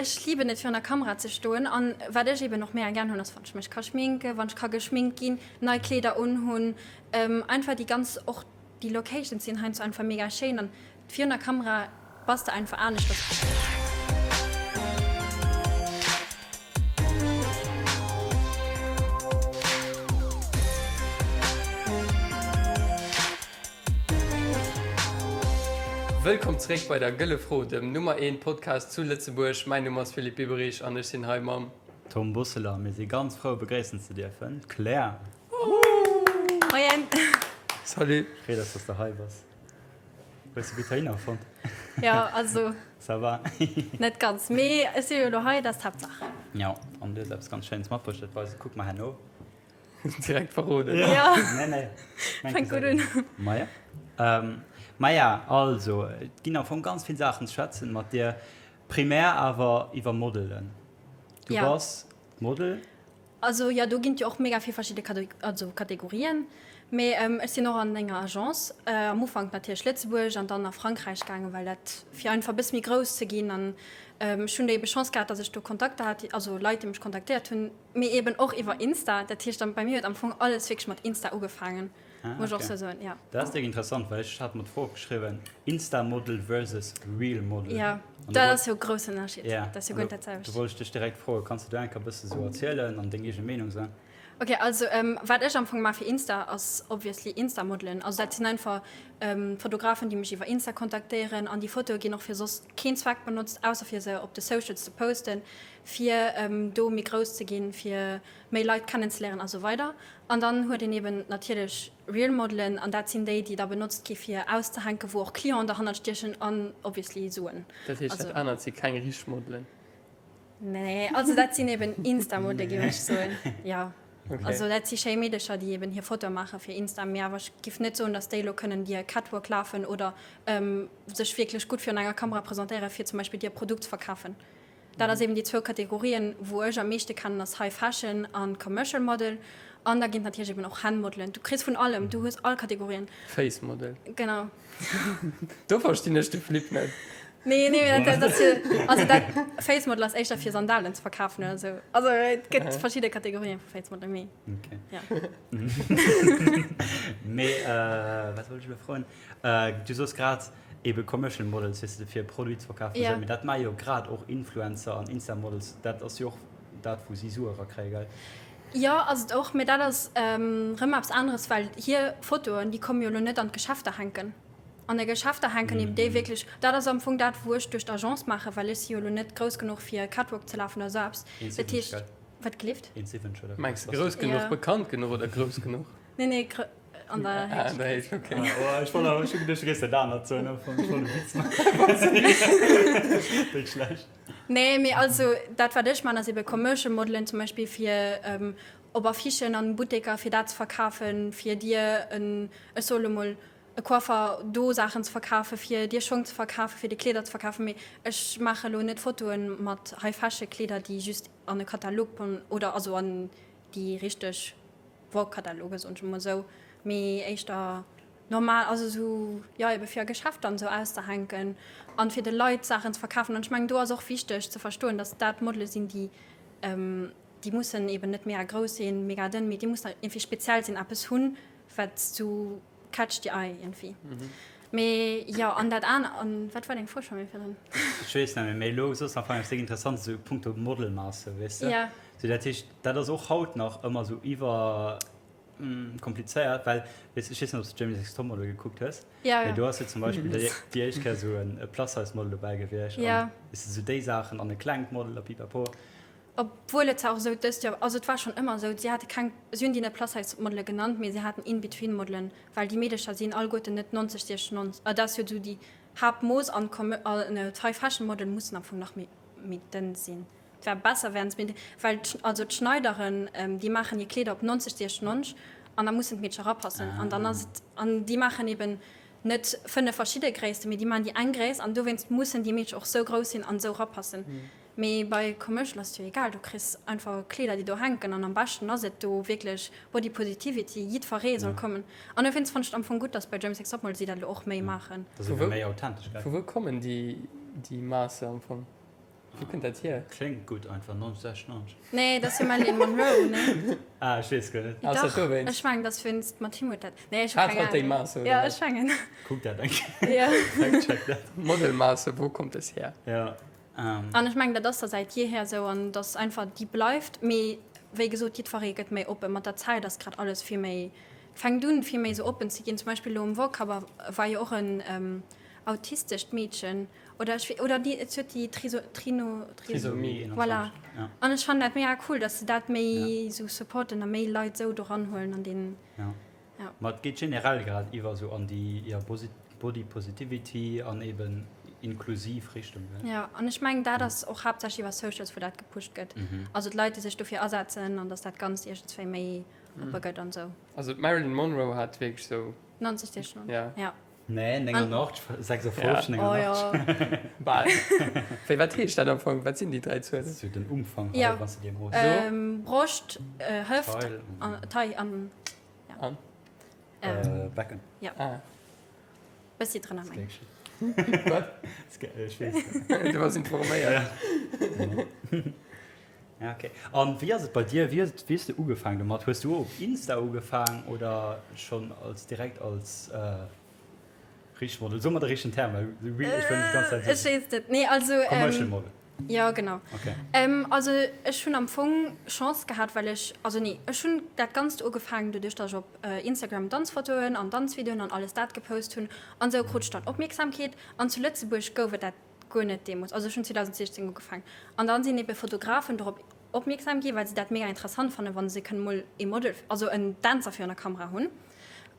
Ech liben et virun der Kamera ze stoen an wat ech eben och mega gern hunn ass wann ech mech ka schminken, wann ech ka geschminkt ginn, nei Kleeder unhunn, einfach déi ganz och déi Locations sinn heiansdo einfach mega schéin an virun der Kamera bass de einfach aneschters. Wëllkomm zeréck bei der Gëlle Fro, dem Nummer eent Podcast zu Lëtzebuerg. Mäin Numm ass Philippe Biberich an ech sinn hei mam. Tom Bosseler. Mir si ganz frou begréissen ze dierfen d'Claire. Moien! Salut! Schéi dass s de hei bass. Hues de gutt heihinner fonnt? Jo, also. Ça va? Net ganz, mee ech si jo elo hei, dat ass d'Haaptsaach. Jo, an du hues eppes ganz Schéines matbruecht, dat weisen, kucke mer herno. Direkt verroden. Ja. Nee, nee. Fänkt gutt un. Maja. Ähm, maja, also, et ginn am Fong ganz vill Saachen ze schwätzen mat dir. Primär awer iwwer Modelen. Du Ja. bass Model. Also jo, do ginn et jo och mega vill verschidde Kate also Kategorien. Mee ähm, ech sinn och an enger Agence, äh, am Ufank natierlech Lëtzebuerg an dann a Frankräich gaangen, well dat fir einfach e bësse méi grouss ze ginn. An ähm, ech hunn do ebe Chance gehat, datt ech do Kontakter hat, also Leit, déi mech kontaktéiert hunn, Mee eben och iwwer Insta, dat heescht bei mir huet am Fong alles wierklech mat Insta ugefaangen, muss ech och sou soen, jo. Dat ass déck interessant, well ech hat mer d'Fro opgeschriwwen, Insta-Model versus real Model. Jo, dat ass jo e groussen Ënnerscheed, dat ass jo guer net dat selwecht. Do wollt ech dech direkt froen, kanns de do eng Kéier e bësse sou erzielen an deng eege Meenung soen? Ok, also wat ech am Fong maache fir Insta ass obviously Insta-Modelen. Also dat sinn einfach Fotografen, déi mech iwwer Insta kontaktéieren an déi Fotoe ginn och fir soss keen Zweck benotzt, ausser fir se op de Socials ze posten. fir do méi grouss ze ginn, fir méi Leit kennenzeléieren a sou weider. An dann huet een eben natierlech Real Modelen an dat sinn déi, déi da benotzt gi fir auszehänken, wou och Clienten derhannert stiechen an obviously Suen. Dat heescht, dat anert si keng richteg Modelen? Nee, also dat sinn eben Insta-Modele géif ech soen, jo. Also dat si schéi Meedecher, déi eben hir Fotoe maache fir Insta, mee awer ech giff net soen, datt déi elo kënnen dir Catwalk lafen oder sech wierklech gutt virun enger Kamera presentéieren, fir zum Beispill dir e Produkt ze verkafen. Dat ass eben déi zwou Kategorien, wou ech am meeschte kennen, ass High Fashion an Commercial Model. An da ginn et natierlech eben och Hand-Modelen. Du kriss vun allem, du hues all Kategorien. Face Model. Genau. Do verstinn ech de Flip net. Nee, nee, dat, dat ass jo, also dat Face Model ass éischter fir Sandalen ze verkafen oder sou. Also et gëtt verschidde Kategorien vu Face Model, mee Okay. ja. Mee wat wollt ech elo froen? Du soos grad, Ebe Commercial Models, weess de, fir e Produit ze verkafen, Ja. esou, mee dat maache jo grad och Influencer an Insta-Models, dat ass jo och dat, wou si Sue erakréie, gell? Jo, ass et och, mee dat ass rëm eppes aneres, well hir Fotoen, déi komme jo elo net an d'Geschäfter hänken. An de Geschäfter hänken eben déi wierklech, dat ass am Fong dat, wou ech duerch d'Agence maachen, well ech si jo elo net grouss genuch fir Catwalk ze lafen oder esou eppes. Dat 1,70, heescht, gell? wat gelift? 1,70 oder wéi Mengs de bass grouss du? genuch, Ja. bekannt genuch oder grouss genuch? Nee, nee, gr. An der Ah, an der Héicht, okay. Oh, ech wollt awer, ech hu geduecht, du géifs dat anert soen, am Fong. Ech wollt e Witz maachen. Déck schlecht. Nee, mee also dat wat ech man ass ebe Commercial Modelen zum Beispill fir op Affichen an Butteker fir dat ze verkafen, fir dir en, ech soe lo mol, e Coiffer do Saachen ze verkafen, fir dir Schong ze verkafen, fir dir Kleeder ze verkafen. Mee ech maache lo net Fotoen mat High Fashion Kleeder déi just an e Katalog oder also an déi richteg Vogue-Kataloge soen ech emol esou, mee éischter normal, also esou, jo ebe fir a Geschäfter an esou auszehänken an fir de Leit Saachen ze verkafen. An ech mengen do ass och wichteg ze verstoen, datt dat Modele sinn, déi déi mussen eben net mega grouss sinn, mega dënn, mee déi mussen iergendwéi speziell sinn, eppes hunn, wat esou catch the eye iergendwéi. Mee jo, an dat aner, an wat war deng Fro scho méi virdrun? Ech weess net méi, mee elo soss nach eppes déck Interessantes esou punkto Modelmasse, weess de? Ja. Sou dat heescht, dat ass och haut nach ëmmer esou iwwer komplizéiert, well weess ech weess net, ob s de Germany's Next Topmodel gekuckt hues, Ja, mee ja. do ass jo zum Beispill déi déi éischt Kéier esou en e Plus-Size-Model dobäi gewiescht Ja. an weess de, esou déi Saachen an e klengt Model a pipapo. Obwuel et war och esou dëst Joer, also et war schonn ëmmer esou, si hate keng, si hunn déi net Plus-Size-Modele genannt, mee si haten In-Between-Modelen, well déi Meedecher sinn alleguerten net 90, 60, 90, dat ass jo esou déi Haaptmooss an d'High Fashion Model mussen am Fong nach méi méi dënn sinn. Et wär besser wären se méi dënn, well also d'Schneideren déi maachen hir Kleeder op 90, 60, 90 an da mussen d'Meedcher erapassen an dann ass et, an déi maachen eben net 5 verschidde Gréissten, mee déi maachen déi eng Gréisst an dowéinst mussen déi Meedcher och sou grouss sinn an esou erapassen. Mee bei Commercial ass et jo egal, du kriss einfach Kleeder déi do hänken an am beschten ass et do wierklech Body Positivity, jiddferee soll kommen. An dowéinst fannen ech et am Fong gutt, dass bei Germany's Next Topmodel si dat elo och méi maachen. Dat ass ebe méi authentesch, gell? Vu wou kommen déi Maasse am Fong? Wou kënnt dat hier? Kléngt gutt einfach, 90, 96. Nee, dat ass jo Marilyn Monroe, nee? Ah, ech weess guer net. Ass dat Dach, dowéinst? ech mengen, dat ass wéinst mat him huet dat. Nee, ech hu Hat keng hatt déi Ahnung. Masse oder Ja, wat? ech mengen. Kuck dat eng Kéier. Ja. Fact-check dat. Modelmasse, wo kommt es her? Ja. An ech mengen, dat ass da säit jeeher esou an dass einfach déi bleift. Mee wéi gesot, jiddweree gëtt méi oppen. Mat der Zäit ass grad alles vill méi, fänkt un vill méi esou oppen ze ginn. Zum Beispill elo um Vogue-Cover war jo och en autistescht Meedchen oder ech wee, oder déi, et huet déi Triso, Trino, Trisomie 21, voilà. ja. An ech fannen dat mega cool, dass se dat méi esou supporten a méi Leit esou doran huelen an deen, Ja. Ja. Ma et geet generell grad iwwer esou an déi, ja, Body Positivity an eben inklusiv Richtung, ne? Ja, an ech mengen, dat ass och haaptsächlech iwwer Socials, wou dat gepusht gëtt. Also d'Leit, déi sech dofir asetzen an dass dat Ganzt iergendswéi méi oppe gëtt an esou. Also d'Marilyn Monroe hat wierklech sou. 90 Deeg, Ja. ja. Nee, 89, 56, 89. Oh jo. Bal. Wéi, wat heescht dat am Fong? Wat sinn déi 3 Zuelen? Sou den Umfang, Ja. wann s de dir mooss. Broscht, Hëft, Taille. Taille an. Ja. An? Äh, Becken. Ja. Ah. Bëssi drënner mengen. Wat? Ech weess net. Du bass informéiert. Ja, okay. An wéi ass et bei dir? Wéi wéi hues de ugefaangen domat? Hues du op Insta ugefaangen oder schonn als direkt als äh, richteg Model? Soe mer de richtegen Term, well real, ech wëll net déi ganz Zäit Ech weess net. Nee, also. Commercial Model. Jo, genau. Okay. Also ech hunn am Fong Chance gehat, well ech, also nee, ech hunn dat Ganzt ugefaangen doduerch, datt ech op Instagram Danzfotoen an Danzvideoen an alles dat gepost hunn an esou krut ech dann Opmierksamkeet. An zu Lëtzebuerg gouf et dat guer net deemools, also ech hunn 2016 ugefaangen an dann sinn ebe Fotografen dorop opmierksam gi, well se dat mega interessant fannen, wa se kënnen mol ee Model, also en Dänzer virun der Kamera hunn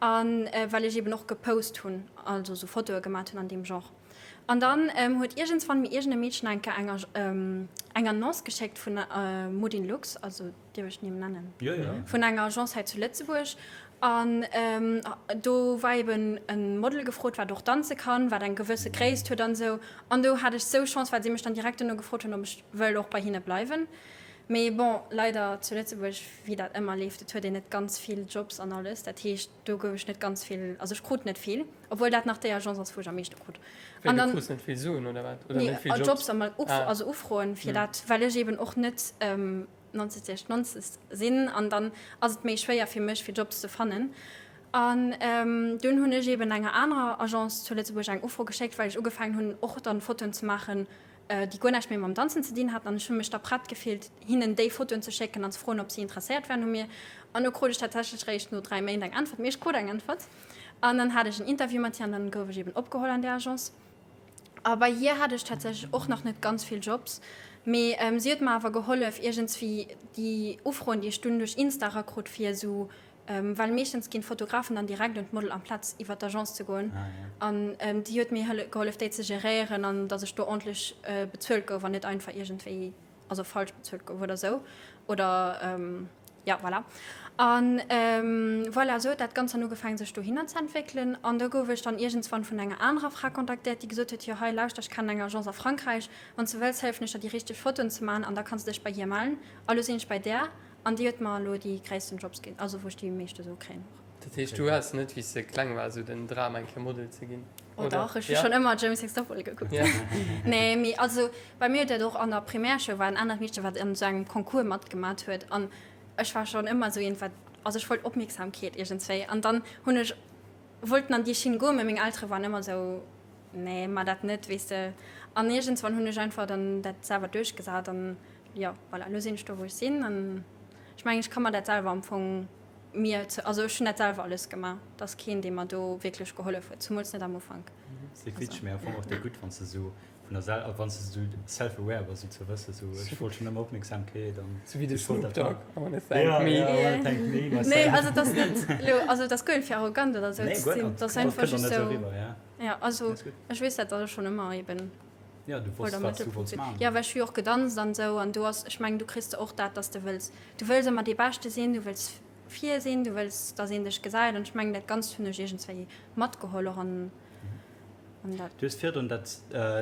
an well ech eben och gepost hunn, also esou Fotoe gemat hunn an deem Genre. An dann huet iergendswann mir iergend e Meedchen eng Kéier eng Annonce geschéckt vun Modin Lux, also dierf ech d'Nimm nennen, vun enger Agence hei zu Lëtzebuerg. An do war eben e Model gefrot, wat och danze kann, wat eng gewësse Gréisst huet an esou. An do hat ech sou Chance, well si mech dann direkt duerno gefrot hunn, ob ech wëll och bei hinne bleiwen. Mee bon, leider zu Lëtzebuerg, wéi dat ëmmer leeft, et huet een net ganz vill Jobs an alles. Dat heescht, do gouf ech net ganz vill, also ech krut net vill, obwuel dat nach déi Agence ass, wou ech am meeschte krut. Wéi, An du dann, krus net vill Suen oder wat? Oder nee, net vill Jobs? Jobs a Uf, Ah. also Ufroen fir dat, well ech eben och net 90 90 sinn an dann ass et méi schwéier fir mech fir Jobs ze fannen. An dunn hunn ech eben enger anerer Agence zu Lëtzebuerg eng Ufro geschéckt, well ech ugefaangen hunn och dann Fotoen ze maachen, déi guer näischt méi mam Danzen ze dinn haten an ech hu mech da prett gefillt, hinnen déi Fotoen ze schécken an ze froen, ob si interesséiert wären u mir. An do krut ech tatsächlech réischt no 3 Méint eng Äntwert, mee ech krut eng Äntwert. An dann hat ech en Interview mat hir an dann gouf ech eben opgeholl an där Agence. A bei hir hat ech tatsächlech och nach net ganz vill Jobs, mee si huet mer awer gehollef, iergendswéi déi Ufroen, déi ech dunn duerch Insta erakrut, fir esou Well meeschtens ginn d'Fotografen dann direkt un d'Model amplaz iwwer d'Agence ze goen. An déi huet mir gehollef déi ze geréieren an datt ech do ordentlech bezuelt gouf an net einfach iergendwéi, also falsch bezuelt gouf oder sou. Oder jo, voilà. An voilà, esou huet dat Ganzt dann ugefaangen sech dohinner ze entwéckelen. An da gouf ech dann iergendswann vun enger anerer Fra kontaktéiert, déi gesot huet, jo hei lauschter, ech kennen eng Agence a Frankräich, wann s de wëlls hëllefen ech der déi richteg Fotoen ze maachen an da kanns de dech bei hir mellen. A lo sinn ech bei där. An déi huet mer elo déi gréissten Jobs ginn, also wou ech déi meeschte Sue kréien och. Dat heescht, du has net, wéi s de kleng waars, esou den Dram eng Kéier Model ze ginn, Oh oder? dach, ech hu Ja? schonn ëmmer Germany's Next Topmodel gekuckt. Ja. Nee, mee also bei mir huet dat och an der Primärschoul war en anert Meedche wat an esou engem Concours matgemat huet an ech war schonn ëmmer esou eent wat, also ech wollt Opmierksamkeet iergendswéi an dann hunn ech wollten an déi Schinn goen, mee meng Eltere waren ëmmer esou, nee, mar dat net, weess de. An iergendswann hunn ech einfach dann dat selwer duerchgesat an Jo, voilà, elo sinn ech do, wou ech sinn. An ech mengen, ech ka mer dat selwer am Fong mir ze, also ech hunn dat selwer alles gemaach. Et ass keen, dee mer do wierklech gehollef huet, zumools net am Ufank. Se quietscht mir am Fong och déi gutt, wann s de esou vun der sel, wann s de esou self-aware bass, esou ze wëssen, esou ech wollt schonn ëmmer Opmierksamkeet an Sou wéi de ech wollt Snoop dat Dogg, maachen. I wanna thank Ja, me. ja, I wanna thank me, Nee, myself. also et ass net elo, also et ass guer net fir arrogant oder esou Nee, ze guer sinn, net. et ass Dat einfach kënnt och just net esou esou, eriwwer, ja. ja, also Dat ass gutt. ech weess dat, datt ech schonn ëmmer eben Ja, du wosst, wat du wollts maachen. Jo, well ech hu jo och gedanzt an esou an do ass, ech mengen, du kriss de och dat, dass de wëlls, du wëlls ëmmer dee Beschte sinn, du wëlls vir sinn, du wëlls, dass een dech gesäit an ech mengen, dat Ganzt hunn ech iergendswéi matgeholl och an an dat. Du hues virdrun dat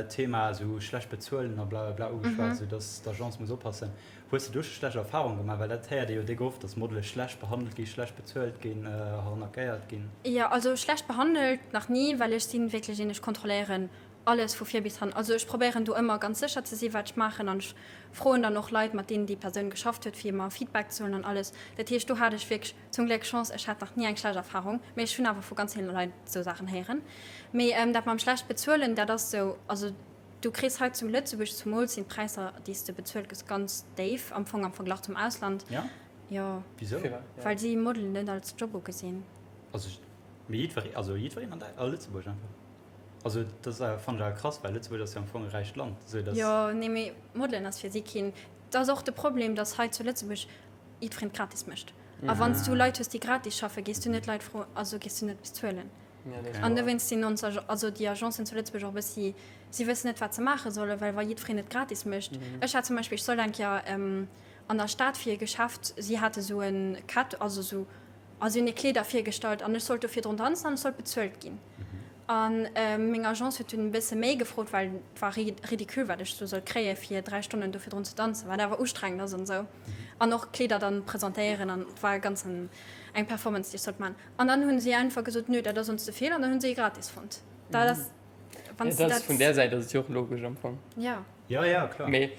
Thema esou schlecht bezuelen a blablabla ugeschwat, esou dass d'Agence muss oppassen. Hues de do scho schlecht Erfarunge gemaach? Well dat héiert ee jo déck oft, dass Modele schlecht behandelt ginn, schlecht bezuelt ginn, arnaquéiert ginn. Jo, also schlecht behandelt nach ni, well ech si wierklech een, ech kontrolléieren. Alles vu vir bis hannen. Also ech probéieren do ëmmer ganz sécher ze si wat ech maachen an ech froen dann och Leit mat deenen déi Persoun geschafft huet fir mer Feedback ze huelen an alles. Dat heescht do hat ech wierklech zum Gléck Chance, ech hat nach ni eng schlecht Erfahrung, mee ech hunn awer vu ganz ville Leit esou Saachen héieren. Mee dat mam schlecht bezuelen, dat ass esou, also du kriss hei zu Lëtzebuerg zumools sinn d'Präisser déi s de bezuelt gëss ganz déif am Fong am Verglach zum Ausland. Ja? Jo. Wisou? Well si Modelen net als Job ugesinn. Also mee jiddweree, also jiddwereen an a Lëtzebuerg einfach. Also dat ass fannen ech awer krass, well Lëtzebuerg ass jo am Fong e räicht Land, esou dass. Jo, nee mee Modelen ass fir si keen. Et ass och de Problem, dass hei zu Lëtzebuerg jiddwereen et gratis mécht. A wann s du Leit hues, déi gratis schaffen, gees du net Leit froen, also gees du net bezuelen. An dowéinst sinn ons, also déi Agencen zu Lëtzebuerg och e bëssi, si wëssen net wat se maache sollen, well wa jiddwereen et gratis mécht. Ech hat zum Beispill, ech sollt eng Kéier an der Stad fir e Geschäft, si hate sou e Cat, also sou, a si hunn hir Kleeder virgestallt an ech sollt do virdrun danzen an ech sollt bezuelt ginn. An meng Agence huet dunn e bësse méi gefrot, well et war ridicule, wat ech do sollt kréie fir 3 Stonnen do virdrun ze danzen, wat awer ustrengend ass an esou. An och Kleeder dann presentéieren an et war e ganzen eng Performance, déi ech sollt maachen. An dann hunn si einfach gesot, nö, dat ass ons ze vill an dann hunn se ee gratis fonnt. Dat ass, wann s de dat. Vun där Säit ass et jo och logesch am Fong. Jo. Jo, jo, kloer. Mee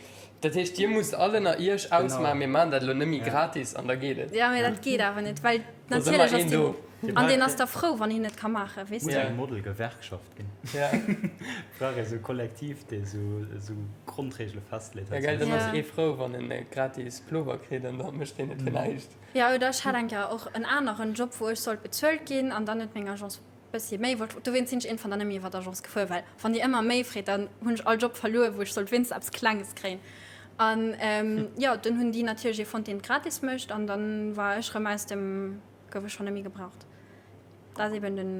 dat heescht, dir musst all ënner iech ausmaachen, mir maachen dat elo net méi gratis an da geet et. Jo, mee dat geet awer net, well natierlech ass deen, an deen ass da frou, wann hien et ka maachen, weess de. Muss eng Modelgewerkschaft ginn. Brauch ee sou e Kollektiv, dee sou Grondreegele festleet. Jo, gell, dann ass ee frou, wann en e gratis Plover kritt an da mécht deen et fir näischt. Jo, oder ech hat eng Kéier och en aneren Job, wou ech sollt bezuelt ginn an dann huet meng Agence Bëssi méi wollt. Dowéinst sinn ech iergendwann dann net méi iwwer d'Agence gefuer, well wann dir ëmmer méi freet, dann hunn ech all Job verluer, wou ech sollt wéinstens eppes Klenges kréien. An jo, dunn hunn déi natierlech ee fonnt, deen et gratis mécht an dann war ech rëm aus dem, gouf ech schonn net méi gebraucht. Dat ass eben den,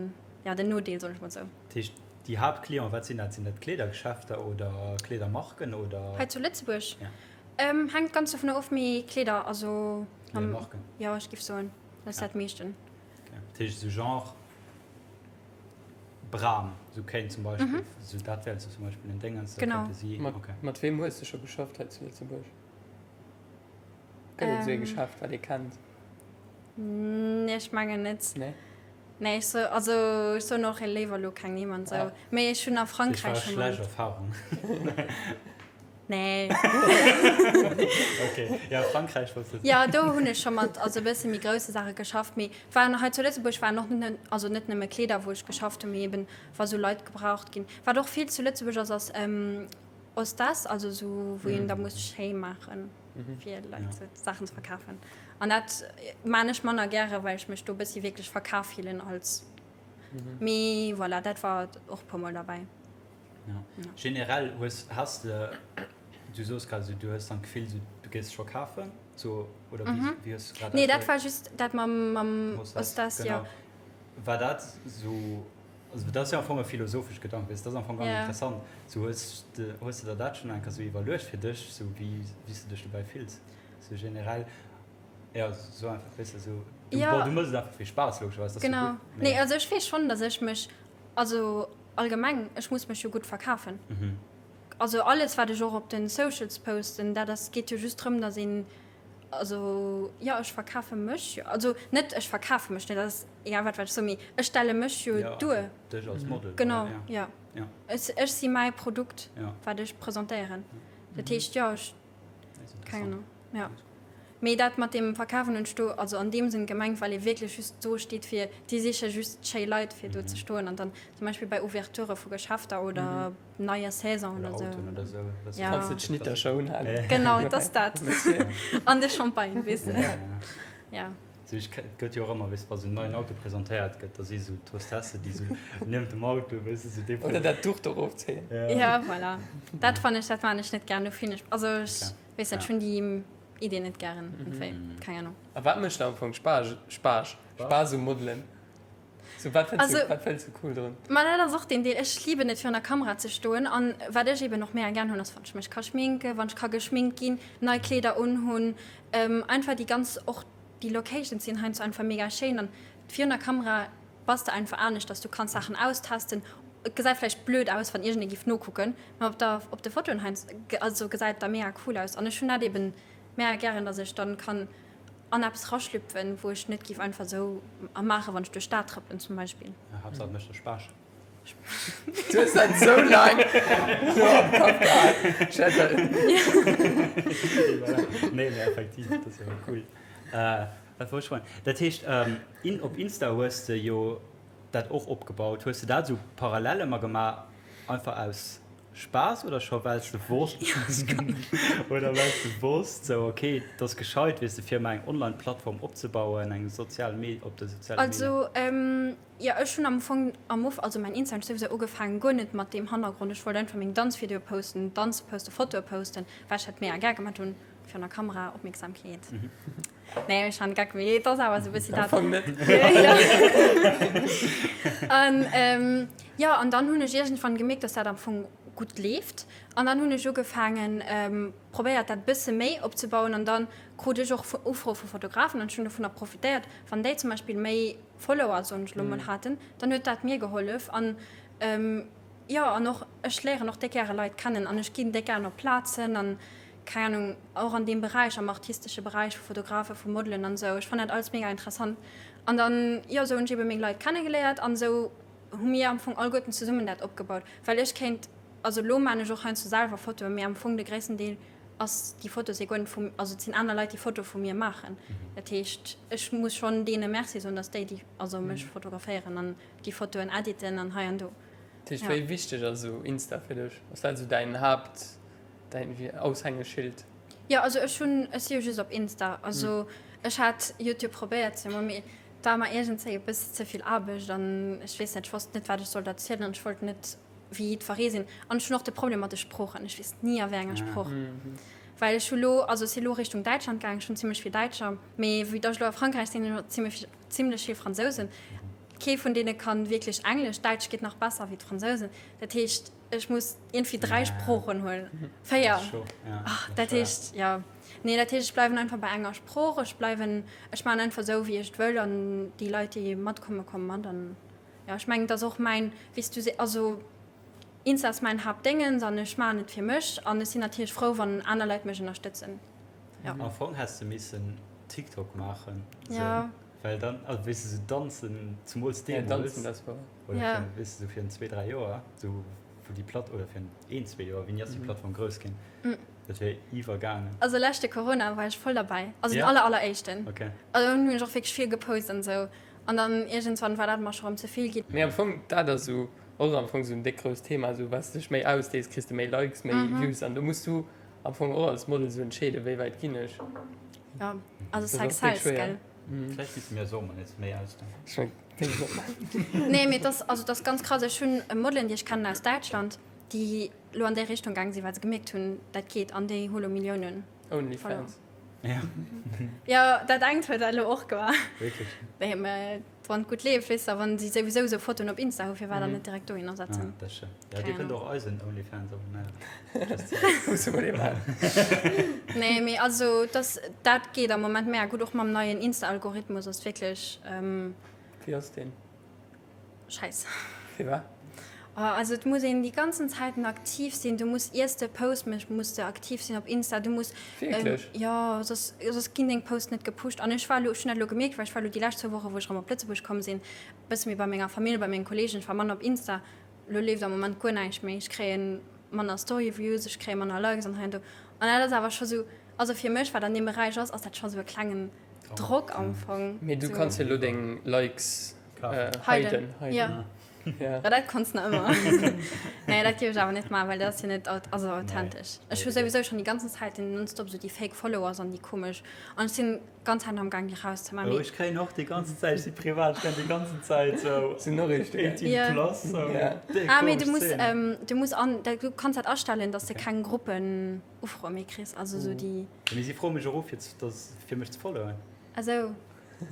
ja, den Nodeel, soen ech mol sou. Dat heescht, déi Haaptclienten, wat sinn dat? Sinn dat Kleedergeschäfter oder Kleedermarken oder? Hei zu Lëtzebuerg? Ja. Hänkt ganz dovunner of, mee Kleeder, also. Kleedermarken? Jo, ech géif soen, dat ass dat meeschten. Dat heescht esou Genre Bram, esou kéint zum Beispill, mhm. esou dat wär zum Beispill en Déngens, da kéinte si. Mat, okay. Mat weem hues de scho geschafft hei zu Lëtzebuerg? Gëtt et esou ee Geschäft, wat ee kennt? Nee, ech mengen net. Nee? Nee, ech so, also ech soen och léiwer elo keng Nimm an esou. Mee ech hunn a Frankräich scho mat. Schlecht Erfahrung. Nee. Okay, ja, Frankräich wollt du. Ja, do hunn ech scho mat also e bësse méi grousse Saache geschafft, mee waren hei zu Lëtzebuerg waren och net, also net nëmme Kleeder, wou ech geschafft hunn, mee eben wa sou Leit gebraucht ginn. Wat och vill zu Lëtzebuerg ass, ass Hostess, also sou wou een da muss schéi maachen, fir Leit ze Saachen ze verkafen. An dat maan ech manner gäre, well ech mech do e bëssi wierklech verkaf fillen als, mee voilà, dat war och e puermol derbäi. Ja. Generell hues has de du soos grad esou du hues dann d'Gefill esou du géifs scho kafen sou oder wéi mhm. wéi hues du grad Nee dat war just dat mam mam Hostess ja. War dat sou also dat ass jo am Fong e philosophesch Gedank weess dat ass am Fong ganz ja. interessant sou hues de hues de der dat schonn eng Kéier sou iwwerluecht fir dech sou wéi wéi s de dech dobäi fills sou generell ja sou einfach weess de sou du ja. bon du mëss et einfach fir Spaass logescherweis dat ass jo gutt Genau nee also ech weess schonn datt ech mech also Allgemeng, ech muss mech jo gutt verkafen. Also alles wat ech och op den Socials posten, dat ass, geet jo just drëm, datt een, also jo ech verkafe mech jo, also net ech verkafe mech net, dat ass egal wat wat ech soen, mee ech stelle mech jo Ja, duer. dech als Model. Genau, ja. ja. Ech, ech si mäi Produkt, wat ech presentéieren. Dat heescht jo, ech, keng Ahnung, jo. Mee dat mat deem Verkafen hunn ech do also an deem Sënn gemengt, well ee wierklech just do steet fir, déi siche just schéi Leit fir do ze stoen an dann zum Beispill bei Ouverturë vu Geschäfter oder neier Saison oder esou. Autoen oder esou. Ja. Kanns de d'Schnittercher unhalen. Genau, et ass dat. An de Champagne, weess de. Ja. Sou, ech, et gëtt jo och ëmmer, weess de, wa sou en neien Auto presentéiert gëtt, da si sou d'Hostesse, déi sou niewent dem Auto, weess de, sou dee. Oder dat Duch do erofzéien. Ja, voilà. Dat fannen ech, dat maan ech net gär. Do fillen ech, also ech weess net, ech hunn déi. Idee net gären iergendwéi, keng Ahnung. A wat mécht der am Fong Spaass, Spaass, Spaass um Modelen? Sou wat fënns du, wat fënns du cool drun? Ma dat ass och deen Deel, ech liben et virun der Kamera ze stoen an wat ech eben och mega gären hunn ass wann ech mech ka schminken, wann ech ka geschminkt ginn, nei Kleeder unhunn, einfach déi ganz och déi Locations sinn heiansdo einfach mega schéin an virun der Kamera bass de einfach aneschters, du kanns Saachen austesten, et gesäit vläicht blöd aus wann iergendee giff nokucken, mä op der op de Fotoen heiansdo also gesäit et da mega cool aus an ech hunn dat eben mega gären, dass ech dann kann an eppes raschlüpfen wou ech net giff einfach esou maachen wann ech duerch d'Stad trëppelen zum Beispill. Haaptsaach et mécht der Spaass. Du hues dat esou laang elo am Kapp gehat. Ech hätt dat. Nee, mee effektiv, dat ass jo cool. Wat wollt ech froen? Dat heescht, in, op Insta hues de jo dat och opgebaut. Hues de dat esou parallel ëmmer gemaach, einfach aus Spaass oder scho well s de wosst, oder well s de wosst sou, okay, et ass gescheit, weess de, fir emol eng Online-Plattform opzebauen, eng sozial Me, op de soziale Medien? Also, jo, ech hunn am Fong am Uf, also mäin Insta hunn ech souwisou ugefaangen, guer net mat deem Hannergrond. Ech wollt einfach meng Danzvideoe posten, Danze posten, Fotoe posten, well ech dat mega gär gemaat hunn, virun der Kamera, Opmierksamkeet. Nee, ech han Geck, mee et ass awer esou e bëssi dat. Am Fong net. An jo, an dann hunn ech iergendwann gemierkt, dass dat am Fong gutt leeft. An dann hunn ech ugefaangen, probéiert dat e bësse méi opzebauen. An dann krut ech och Ufroe vu Fotografen an ech hunn dovunner profitéiert, wann déi zum Beispill méi Follower, soen ech elo mol, haten, dann huet dat mir gehollef. An jo, an och ech léieren och déck gäre Leit kennen an ech ginn déck gären op Plazen an keng Ahnung, och an deem Beräich, am artistesche Beräich vu Fotografen, vu Modelen an esou. Ech fannen dat alles mega interessant. An dann, jo, esou hunn ech ebe meng Leit kennegeléiert an esou hu mir am Fong alleguerten zesummen dat opgebaut. Well ech kéint, also elo maan ech och heiansdo selwer Fotoen, mee am Fong de gréissten Deel ass déi Foto si guer net vu, also et sinn aner Leit déi Fotoe vu mir maachen. Dat heescht, ech muss schonn deene Merci soen, datt déi déi, also mech fotograféieren an déi Fotoen editen an hei an do. Dat heescht, wéi wichteg ass esou Insta fir dech? Ass dat esou däin Haapt, Däin wéi Aushängeschild? Jo, also ech hunn, ech si jo just op Insta. Also ech hat Youtube probéiert ze man, mee et war mer iergendzéi e bëssi ze vill Aarbecht an ech weess net, ech wosst net wat ech sollt erzielen an ech wollt net wéi jiddweree sinn. An ech hunn och de Problem mat de Sproochen, ech weess ni a wéi enger Sprooch, well ech hu lo, also ech si lo Richtung Däitschland gaang, ech hunn zimmlech vill Däitscher, mee vue dass ech lo a Frankräich sinn, hunn ech och zimmlech zimmlech vill Fransousen. Kee vun deene kann wierklech Englesch, Däitsch geet nach besser wéi d'Fransousen. Dat heescht, Ech muss iergendwéi 3 Sproochen huelen. 4. Ach, dat heescht, jo. Nee, dat heescht, ech bleiwen einfach bei enger Sprooch. Ech bleiwen, ech maachen einfach esou, wéi ech et wëll an déi Leit, déi matkommen, komme mat. An jo, ech mengen, et ass och mäin, wéi s du se, also Insta ass mäin Haaptdéngens an ech maachen et fir mech an ech sinn natierlech frou, wann aner Leit mech ënnerstëtzen. Jo. Am Fong häss de missen TikTok maachen, esou, well dann, also weess de, esou danzen, zemools deemools. Ja, danzen, dat war. Oder ja. fir, weess de, sou virun zwee, dräi Joer, sou wou déi Platt, oder virun een, zwee Joer, wéini ass déi Plattform grouss ginn? Mm. Dat wär iwwergaangen. Also leschte Corona war ech voll derbäi. Also ja? den aller, alleréischten. Okay. Also hunn ech och wierklech vill gepost an sou. An dann iergendswann war dat mer scho rëm ze vill ginn. Mee am Fong, dat ass sou och am Fong sou en déck grousst Thema, sou wat s dech méi ausdees, kriss de méi Likes, méi mm -hmm. Views an do muss du am Fong och als Model sou entscheeden, wéi wäit ginn ech. Ja, also Sex sells, gell? Vläicht misste mir eis och mol nees méi ausdehnen. Nee, mee das, also das ganz krass. Ech hunn e Modelen, déi ech kennen aus Däitschland, déi lo an déi Richtung gaang sinn, well se gemierkt hunn, dat geet an déi hu lo Milliounen. Onlyfans. Ja. Jo, dat engt huet dat elo och gemaach. Wierklech? Nee, mä wann et gutt leeft, weess de, a wann si souwisou esou Fotoen op Insta hu, firwat dann net direkt dohinner setzen? Ah, dat ass schéin. Ja, Dir kënnt och eisen Onlyfans abonnéieren. Musse mer dee maachen. Nee, mee also das, dat geet am Moment mega gutt, och mam neien Insta-Algorithmus ass wierklech. Wéi ass deen? Scheiss. Firwat? Oh, also et muss een déi ganzen Zäiten aktiv sinn, du muss iers de Post méchs, muss de aktiv sinn op Insta, du muss. Wierklech? Jo, soss, soss ginn deng Posts net gepusht. An ech war elo, ech hunn dat elo gemierkt, well ech war elo déi lescht zwou Woche wou ech erëm op Lëtzebuerg komm sinn, e bësse méi bei menger Famill, bei menge Kollegen, ech war manner op Insta. Lo leeft am Moment guer näischt méi, ech kréien manner Storyviews, ech kréie manner Likes an hei an do. An dat ass awer scho sou, also fir mech, wat an deem Beräich ass, ass dat scho sou e klengen Drock am Fong. Mee du kanns jo elo deng Likes hiden. Jo, jo dat konns nach ëmmer. Nee, dat géif ech awer net maachen, well dat ass jo net also authentesch. Ech hu souwisou schonn déi ganzen Zäiten nonstop sou déi fake Followers an déi komesch an ech sinn ganz Zäit am Gaang déi rauszemaachen. Oh, ech kréien och déi ganzen Zäit, ech si privat, ech kréien déi ganzen Zäit sou Sinn Noriichten, 18 Ja. plus, sou Ja. déi Ah, mee du komesch muss, Szenen. ähm, du muss an, dat, du kanns dat astellen, dass de keng Gruppenufroe méi kriss, also sou déi. Mee si froe mech och u fir ze, dass, fir mech ze followen. Ah sou.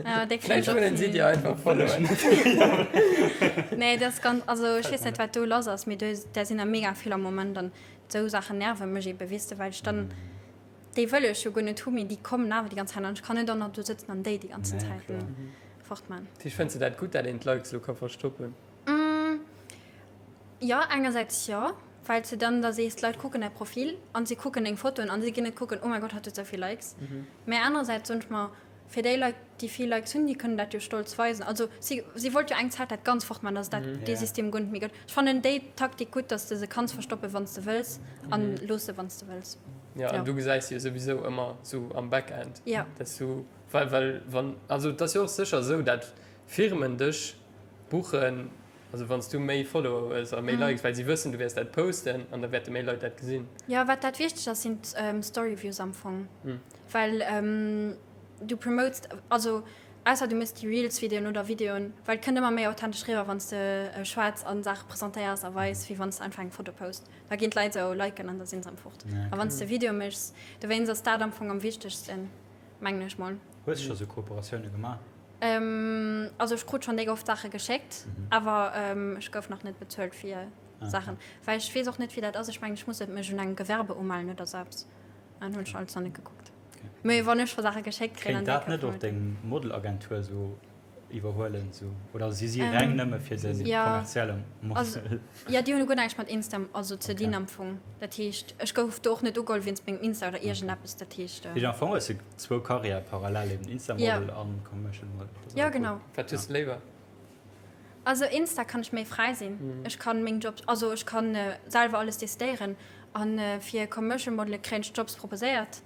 Ja, déi kréien Vläicht ech och wëllen si vill. dir einfach followen. Nee, dat ass ganz, also ech weess net, wat do lass ass, mee do, där sinn der mega vill am Moment an sou Saachen nerve mech ebe, weess de, well ech dann. Déi wëll ech jo guer net hu, mee déi kommen awer déi ganz Zäit an ech kann net och nach do sëtzen an déi déi ganzen Zäiten fortman. Dat heescht, fënns de dat gutt, dat een d'Likes elo ka verstoppen? Jo, engersäits jo, well s de dann da sees, d'Leit kucken däi Profil an si kucken deng Fotoen an si ginn net kucken, oh mäi Gott, hatt huet esou vill Likes. Mä anerersäits soen ech mer, Fir déi Leit, déi vill Likes hunn, déi kënnen dat jo stolz weisen. Also si, si wollt jo eng Zäit dat ganz fort maachen, dass et dat, dee System guer net méi gëtt. Ech fannen déi Taktik gutt, dass de se kanns verstoppen, wann s de wëlls, an loosse wann s de wëlls. Jo, an du gesäis se jo souwisou ëmmer sou am Backend, dass du, well, well wann, also et ass jo och sécher esou, dat Firmen dech buchen, also wann s du méi Follower hues a méi Likes, well si wëssen, du wäers dat posten an da wäerte méi Leit dat gesinn. Jo, wat dat wichteg ass, sinn d'Storyviews am Fong, well du promotes, also ausser du méchs déi Reels-Videoen oder Videoen, well et kënnt ëmmer méi authentesch riwwer, wann s de schwätz a Saache presentéiers a weis, wéi wann s de einfach eng Foto post. Da ginn d'Leit esou liken an da si se am fort. A wann s de Video méchs, dowéinst ass dat am Fong am wichtegsten, mengen ech mol. Hues de scho sou Kooperatioune gemaach? Also ech krut schonn déck oft Saache geschéckt, awer ech gouf nach net bezuelt fir Saachen, well ech weess och net wéi dat ass. Ech mengen ech muss mech un engem Gewerbe umellen oder sou eppes, an hunn ech alles nach net gekuckt. Mee wann ech scho Saache geschéckt kréien, dann Kéint dat net och deng Modelagentur sou iwwerhuelen sou oder si si reng nëmme fir de kommerzielle Model? Jo, déi hunn guer näischt mat Insta also ze dinn am Fong. Dat heescht ech gouf do och net ugeholl wéinst mengem Insta oder iergendeppes. Dat heescht. Dat heescht am Fong hues de zwou Karriäre parallel, eben Insta-Model an Commercial Model. Jo genau. Wat hues de léiwer? Also Insta kann ech méi fräi sinn. Ech kann meng Jobs, also ech kann selwer alles decidéieren. An fir Commercial Modele kréien ech Jobs proposéiert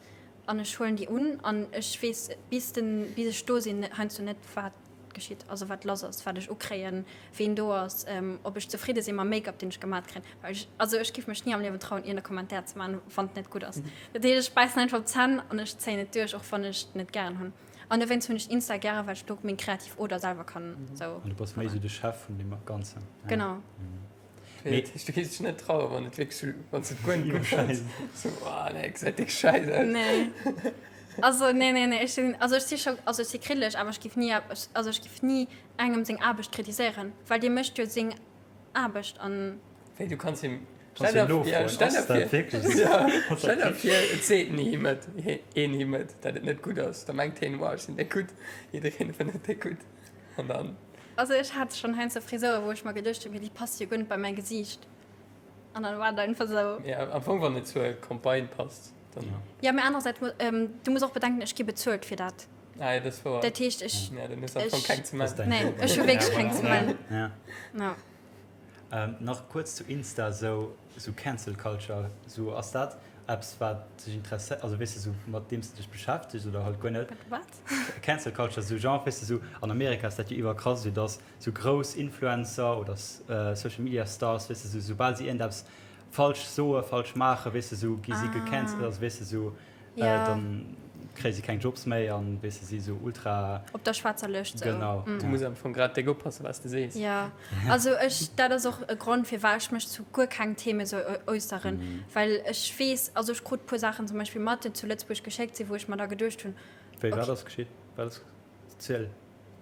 an ech huelen déi un an ech weess bis den bis ech do sinn heiansdo net wat geschitt, also wat lass ass, wat ech ukréien, ween do ass, ob ech zefridde sinn mam Make-up deen ech gemat kréien, well ech, also ech giff mech ni am Liewen trauen iergend e Commentaire ze man wann et net gutt ass. Dat heescht ech bäissen einfach op d'Zänn an ech zéien et duerch, och wann ech et net gären hunn. An dowéinst hunn ech Insta gären, well ech do meng kreativ Oder selwer kann sou. An du bass méi sou de Chef vun deem Ganzen. Genau. Mee dat heescht, du géifs dech net trauen, wann et wierklech, wann s de et guer net gutt fënns, sou, oh nee, gesäit déck schäiss aus. Nee. Also nee, nee, nee, ech sinn, also ech si scho, also ech si kriddeleg, awer ech géif ni, also ech géif ni engem seng Aarbecht kritiséieren, well dee mécht jo seng Aarbecht an. Wéi, du kanns him, Kanns stell him der, ja, nofroen, stell ass der dat vir, wierklech esou? ja, stell der vir, et seet ni him et, een him et, dat et net gutt ass, da mengt hien, wow, ech sinn déck gutt, jiddereen fënnt et déck gutt, an dann. Also ech hat schon heiansdo Frisuren wou ech mer geduecht hun, mee déi passt jo guer net bei mäin Gesiicht an dann war et einfach sou. Jo, am Fong wann et zur Campagne passt dann. Jo, mee anerersäits du muss och bedenken ech gi bezuelt fir dat. Ah jo, dat ass wouer. Dat heescht ech. Jo, dann hues du am Fong keng ze mellen. Nee, ech hu wierklech keng ze mellen. Jo. Nach kuerz zu Insta, sou sou Cancel Culture, sou ass dat eppes wat dech interesséiert, also weess de sou mat deem s de dech beschäftegs oder halt guer net? Wat? Cancel Culture, sou genre weess de sou an Amerika ass dat jo iwwerkrass, sou dass sou grouss Influencer oder Social Media Stars, weess de sou soubal si iergendeppes falsch soe, falsch maachen, weess de sou gi si gecancelt, also weess de sou Dann kréie si keng Jobs méi an weess de si sou ultra. Op der schwaarzer Lëscht sou. Genau. Du muss am Fong grad déck oppassen wat s de sees. Jo, also ech, dat ass och e Grond firwat ech mech zu guer kengem Theme sou äusseren, well ech weess, also ech krut puer Saachen zum Beispill mat déi zu Lëtzebuerg geschéckt sinn, wou ech mer da geduecht hunn, Wéi, wat ass geschitt? Wat ass, ziel.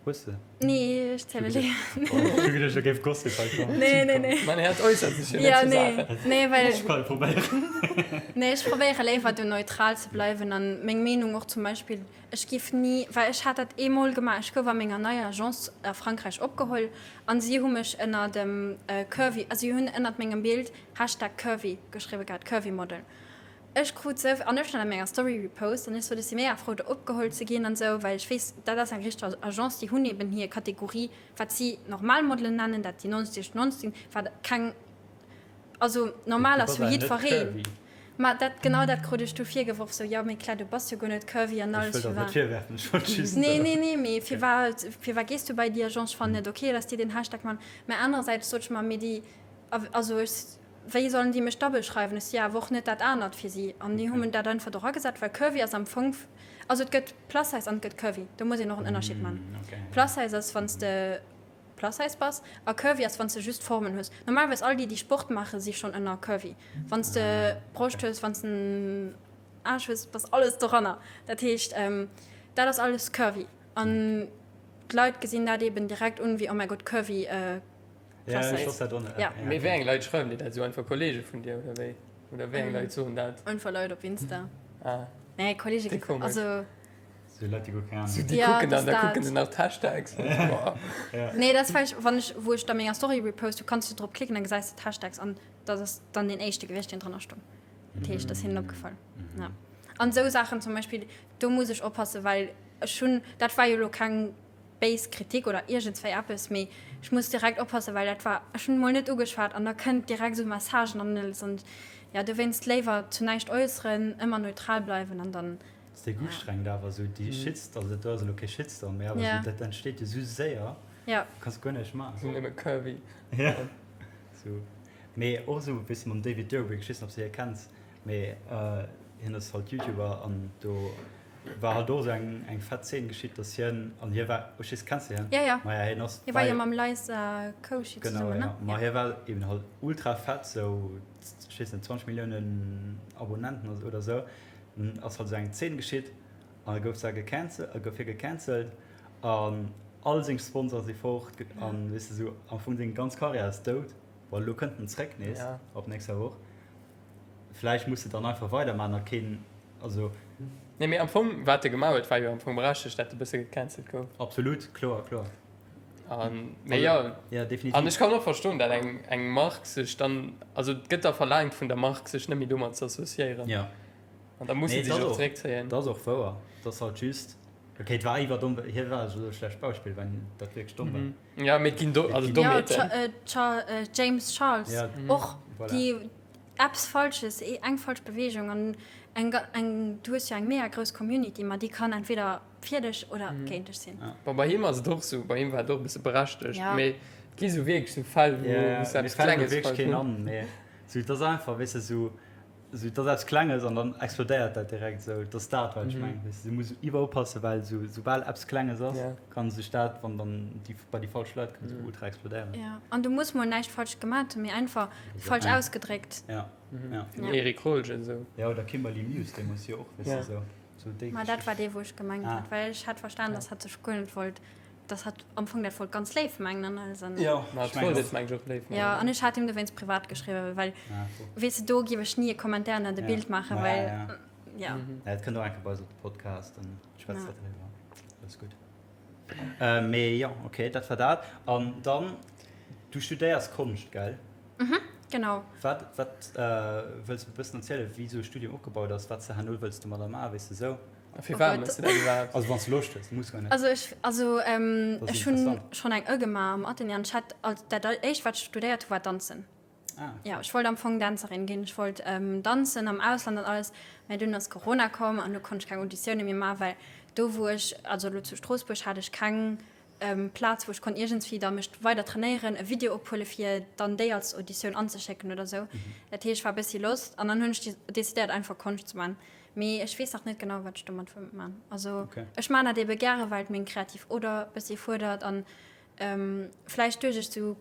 Hues de? Nee, ech ziele elo net. Ech hu geduecht, do géif Gossip hei kommen. Nee, nee, nee. Mäin Häerz äussert sech jo net zu Saachen. Nee, well. Ech kann et probéieren. Nee, ech probéiere léiwer do neutral ze bleiwen an meng Meenung och zum Beispill, ech giff ni, well ech hat dat eemol gemaach, ech gouf a menger neier Agence a Frankräich opgeholl an si hu mech ënner dem Curvy, also si hunn ënnert mengem Bild Hashtag Curvy geschriwwe gehat, Curvy Model. Ech krut sou, an ech hunn dat an menger Story repost, an ech sot, ech si mega frou do opgeholl ze ginn an sou, well ech weess, dat ass eng richteg Agence, déi hunn eben hir Kategorie, wat si normal Modelen nennen, dat déi 90, 90 sinn, wat keng, also normal ass fir jiddwereen. Ma dat, genau dat krut ech du virgeworf, sou, jo mee Claire, du bass jo guer net curvy an alles, firwat. Nee, nee, nee, mee firwat, firwat gees du bei déi Agence, ech fannen net ok, dass déi deen Hashtag man. Mä anerersäits sot ech mer, mee déi, also ech. Wéi sollen déi mech da beschreiwen? Ech si awer och net dat anert fir si. An déi hu mir dat einfach do eragesat, well Curvy ass am Fong, also et gëtt Plus Size an et gëtt Curvy. Do muss een och en Ënnerscheed man. Plus Size ass, wann s de Plus Size bass, a Curvy ass, wann s de just Formen hues. Normalerweis all déi, déi Sport maachen, si schonn ënner Curvy. Wann s de Broscht hues, wann s en Aarsch hues, bass alles doranner. Dat heescht, dat ass alles Curvy. An d'Leit gesinn dat eben direkt un wéi, oh mäi Gott, Curvy. Ja, ech wosst dat och net. Ja. Mee wéi eng Leit schreiwen dir dat esou? Einfach Kollege vun dir oder wéi? Oder wéi eng Leit soen dat? Einfach Leit op Insta. Ah. Nee, Kollege Déi komesch. Also. Sou Leit, déi guer keng Ahnung Sou déi Ja, kucken dann, dass da dat. kucken se nach d'Hashtags. Boah. Ja. Nee, dat ass vläicht, wann ech, wou ech da menger Story repost hu, kanns du drop klicken, dann gesäis de d'Hashtags an dat ass dann deen éischte gewiescht, deen drënner stoung. Dat heescht, dat ass hinnen opgefall. Ja. An esou Saachen zum Beispill, do muss ech oppassen, well. Ech hunn, dat war jo elo keng béis Kritik oder iergendswéi eppes, mee ech muss direkt oppassen, well dat war, ech hunn emol net ugeschwat an da kënnt direkt esou Messagen an alles an jo, dowéinst léiwer zu näischt äusseren, ëmmer neutral bleiwen an dann. Ass déi ustrengt awer esou déi Shitst, also dat do ass elo kee Shitstorm, mee awer esou dat entsteet jo esou séier, du kanns guer näischt maachen. Sinn nëmme curvy. Jo, esou, mee och esou e bësse mam David Dobrik, ech weess net ob s de hie kenns, mee hien ass halt Youtuber an do war halt och esou eng eng fett Zeen geschitt, dass hien, an hie war, ech weess, kenns de hien? Ja, ja. Maja, hien ass, Hie war jo mam Liza Koshy Genau, zesummen, ne? ja. Ma hie war eben halt ultra fett, sou, ech weess net, 20 Milliounen Abonnenten oder esou. Dann ass halt esou eng Zeen geschitt an da gouf se gecancelt, gouf hie gecancelt an all seng Sponsore si fort an, weess de, sou am Fong seng ganz Karriär ass dout. Bon, elo kënnt en zréck nees ab nächster Woch. Vläicht muss de dann einfach weiderman a keen, also. Nee, mee am Fong, wat e gemaach huet, war jo am Fong berechtegt, dat e bësse gecancelt gouf. Absolut, kloer, kloer. An, mee jo. Ja, definitiv. An ech kann och verstoen, dat eng, eng Mark sech dann, also et gëtt da verlaangt vun der Mark, sech net méi domat ze associéieren. Ja. An da musse Nee, si dat sech och och, zeréckzéien. dat ass och wouer. Dat ass halt just, okay, et war iwwer domm, hie war elo e schlecht Beispill, well dat wierklech domm war. Ja, mee et ginn do, Et also ginn. Ja, Dommheeten. Cha, äh, Cha, äh, James Charles Ja, och, voilà. déi Eppes Falsches, eng falsch Beweegung an eng, eng, du hues jo eng mega grouss Community, ma déi kann entweder fir dech oder géint dech sinn. Bon, bei him ass et och sou, bei him war et och e bësse berechtegt, Ja. mee et gi sou wierklech sou Fäll, wou Ja, wou s du mir eppes fält elo Klenges wierklech falsch keen hues. an, mee sou, et ass einfach, weess de, sou, sou, et ass eppes Klenges an dann explodéiert dat direkt sou. Et ass dat, wat ech mengen, weess de, du muss iwwer oppassen, well sou, soubal eppes Klenges ass, Ja. kann sech dat, wann dann déi bei déi falsch Leit kënnt, sou ultra explodéieren. Ja, an du muss mol näischt falsch gemat hunn, mee einfach falsch Ja. ausgedréckt. Ja, ja. Den Erik Rolsch an sou. Ja, oder Kimberly Muse, déi muss jo och, weess de, Ja. sou, sou déi Ma dat war Geschicht. dee, wou ech gemengt Ah. hat, well ech hat verstan, dass hatt sech guer net wollt, dass hatt am Fong dat wollt ganz léif mengen an alles an. Ja, Ma ech et wollt mengen et och. meng ech och léif Ja, mengen. an ech hat him dowéinst privat geschriwwen, well, Ah, cool. weess de, do giff ech ni e Commentaire ënner de Ja. Bild maachen, Ma well, ja, ja. ja. Et kënnt och eng Kéier bei eis op de Podcast, dann schwätzt Ja. dat driwwer. Alles gutt. Mee jo, ok, dat war dat. An dann, du studéiers Konscht, gell? Mhm, genau. Wat, wat wëlls de e bëssen erzielen, wéi esou e Studium opgebaut ass, wat s de herno wëlls domadder maachen, weess de esou? A firwat méchs de dat iwwerhaapt? Also wann s de Loscht hues, muss guer net. Also ech, also Dat ass ech hunn interessant. schonn eng Ë gemaach am Atelier an ech hat als dat éischt wat ech studéiert hu war Danzen. Ah. Jo, ech wollt am Fong Dänzerin ginn. Ech wollt danzen am Ausland an alles, mä dunn ass Corona komm an du konnt ech keng Auditioune méi maachen, well do wou ech, also elo zu Stroossbuerg hat ech keng Plaz wou ech konnt iergendswéi da mech weider trainéieren, e Video ophuele fir dann déi als Auditioun anzeschécken oder sou. Dat heescht, ech war e bëssi lost an dann hunn ech decidéiert einfach Konscht ze maachen. Mee ech weess nach net genau wat ech domat wëll maachen. Also ech maachen dat ebe gäre well et meng kreativ Oder e bëssi fuerdert an vläicht duerch ech sou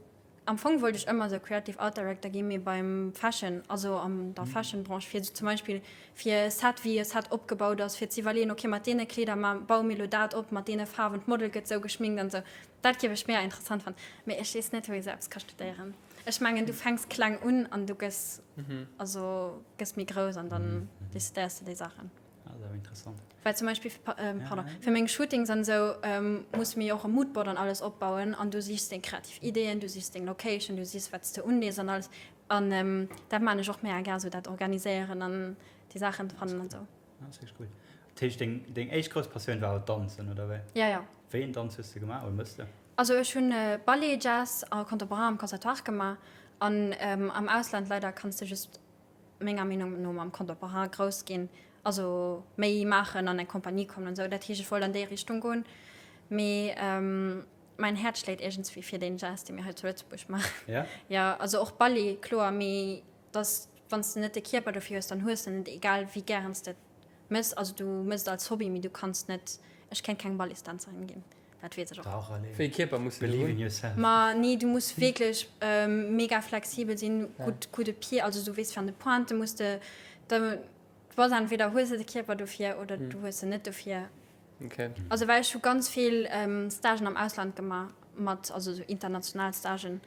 Am Fong wollt ech ëmmer sou Creative Art Director ginn, mee beim Fashion, also an der Fashion Branche, fir sou zum Beispill fir e Set, wéi e Set opgebaut ass, fir ze iwwerleeën, okay mat deene Kleeder ma baue mir elo dat op, mat deene Faarwen, d'Model gëtt sou geschminkt an sou. Dat géif ech mega interessant fannen, mee ech weess net wou ee sou eppes ka studéieren. Ech mengen du fänks kleng un an du gëss, also gëss méi grouss an dann decidéiers de déi Saachen. Ah, dat ass awer interessant. Well zum Beispill fir, pardon, fir meng Shootings an esou musse mir jo och e Moodboard an alles opbauen an du sichs deng kreativ Ideeën, du sichs deng Location, du sichs wat s de unlees an alles an dat maan ech och mega gär, esou dat organiséieren an déi Saachen fannen an esou. Ah, dat ass wierklech cool. Dat heescht deng, deng éischt grouss Passioun war awer d'Danzen, oder wéi? Ja, ja. Wéi een Danz hues de gemaach oder mëss de? Also ech hunn Ballet, Jazz a Contemporain am Conservatoire gemaach an am Ausland leider kanns de just menger Meenung no mam Contemporain grouss ginn, also méi maachen, an eng Compagnie kommen an esou. Dat heescht, ech wollt an déi Richtung goen, mee mäin Häerz schléit iergendswéi fir deen Jazz, dee mir hei zu Lëtzebuerg maachen. Ja? Ja, also och Ballet, kloer, mee dass, wann s de net de Kierper dofir hues, dann hues de en net, egal wéi gären s de et mëss. Also du mëss et als Hobby, mee du kanns net, ech kéint keng Balletsdänzerin ginn. Dat weess ech och. Dach, allez. Wéi Kierper muss de do Believe hunn? in yourself. Ma nee, du muss wierklech mega flexibel sinn, gutt, gudde Pied, also du weess fir an de Pointe muss de, da bass entweder hues de de Kierper dofir oder du hues en net dofir. Okay. Also well ech hu ganz vill Stagen am Ausland gemaach mat, also sou international Stagen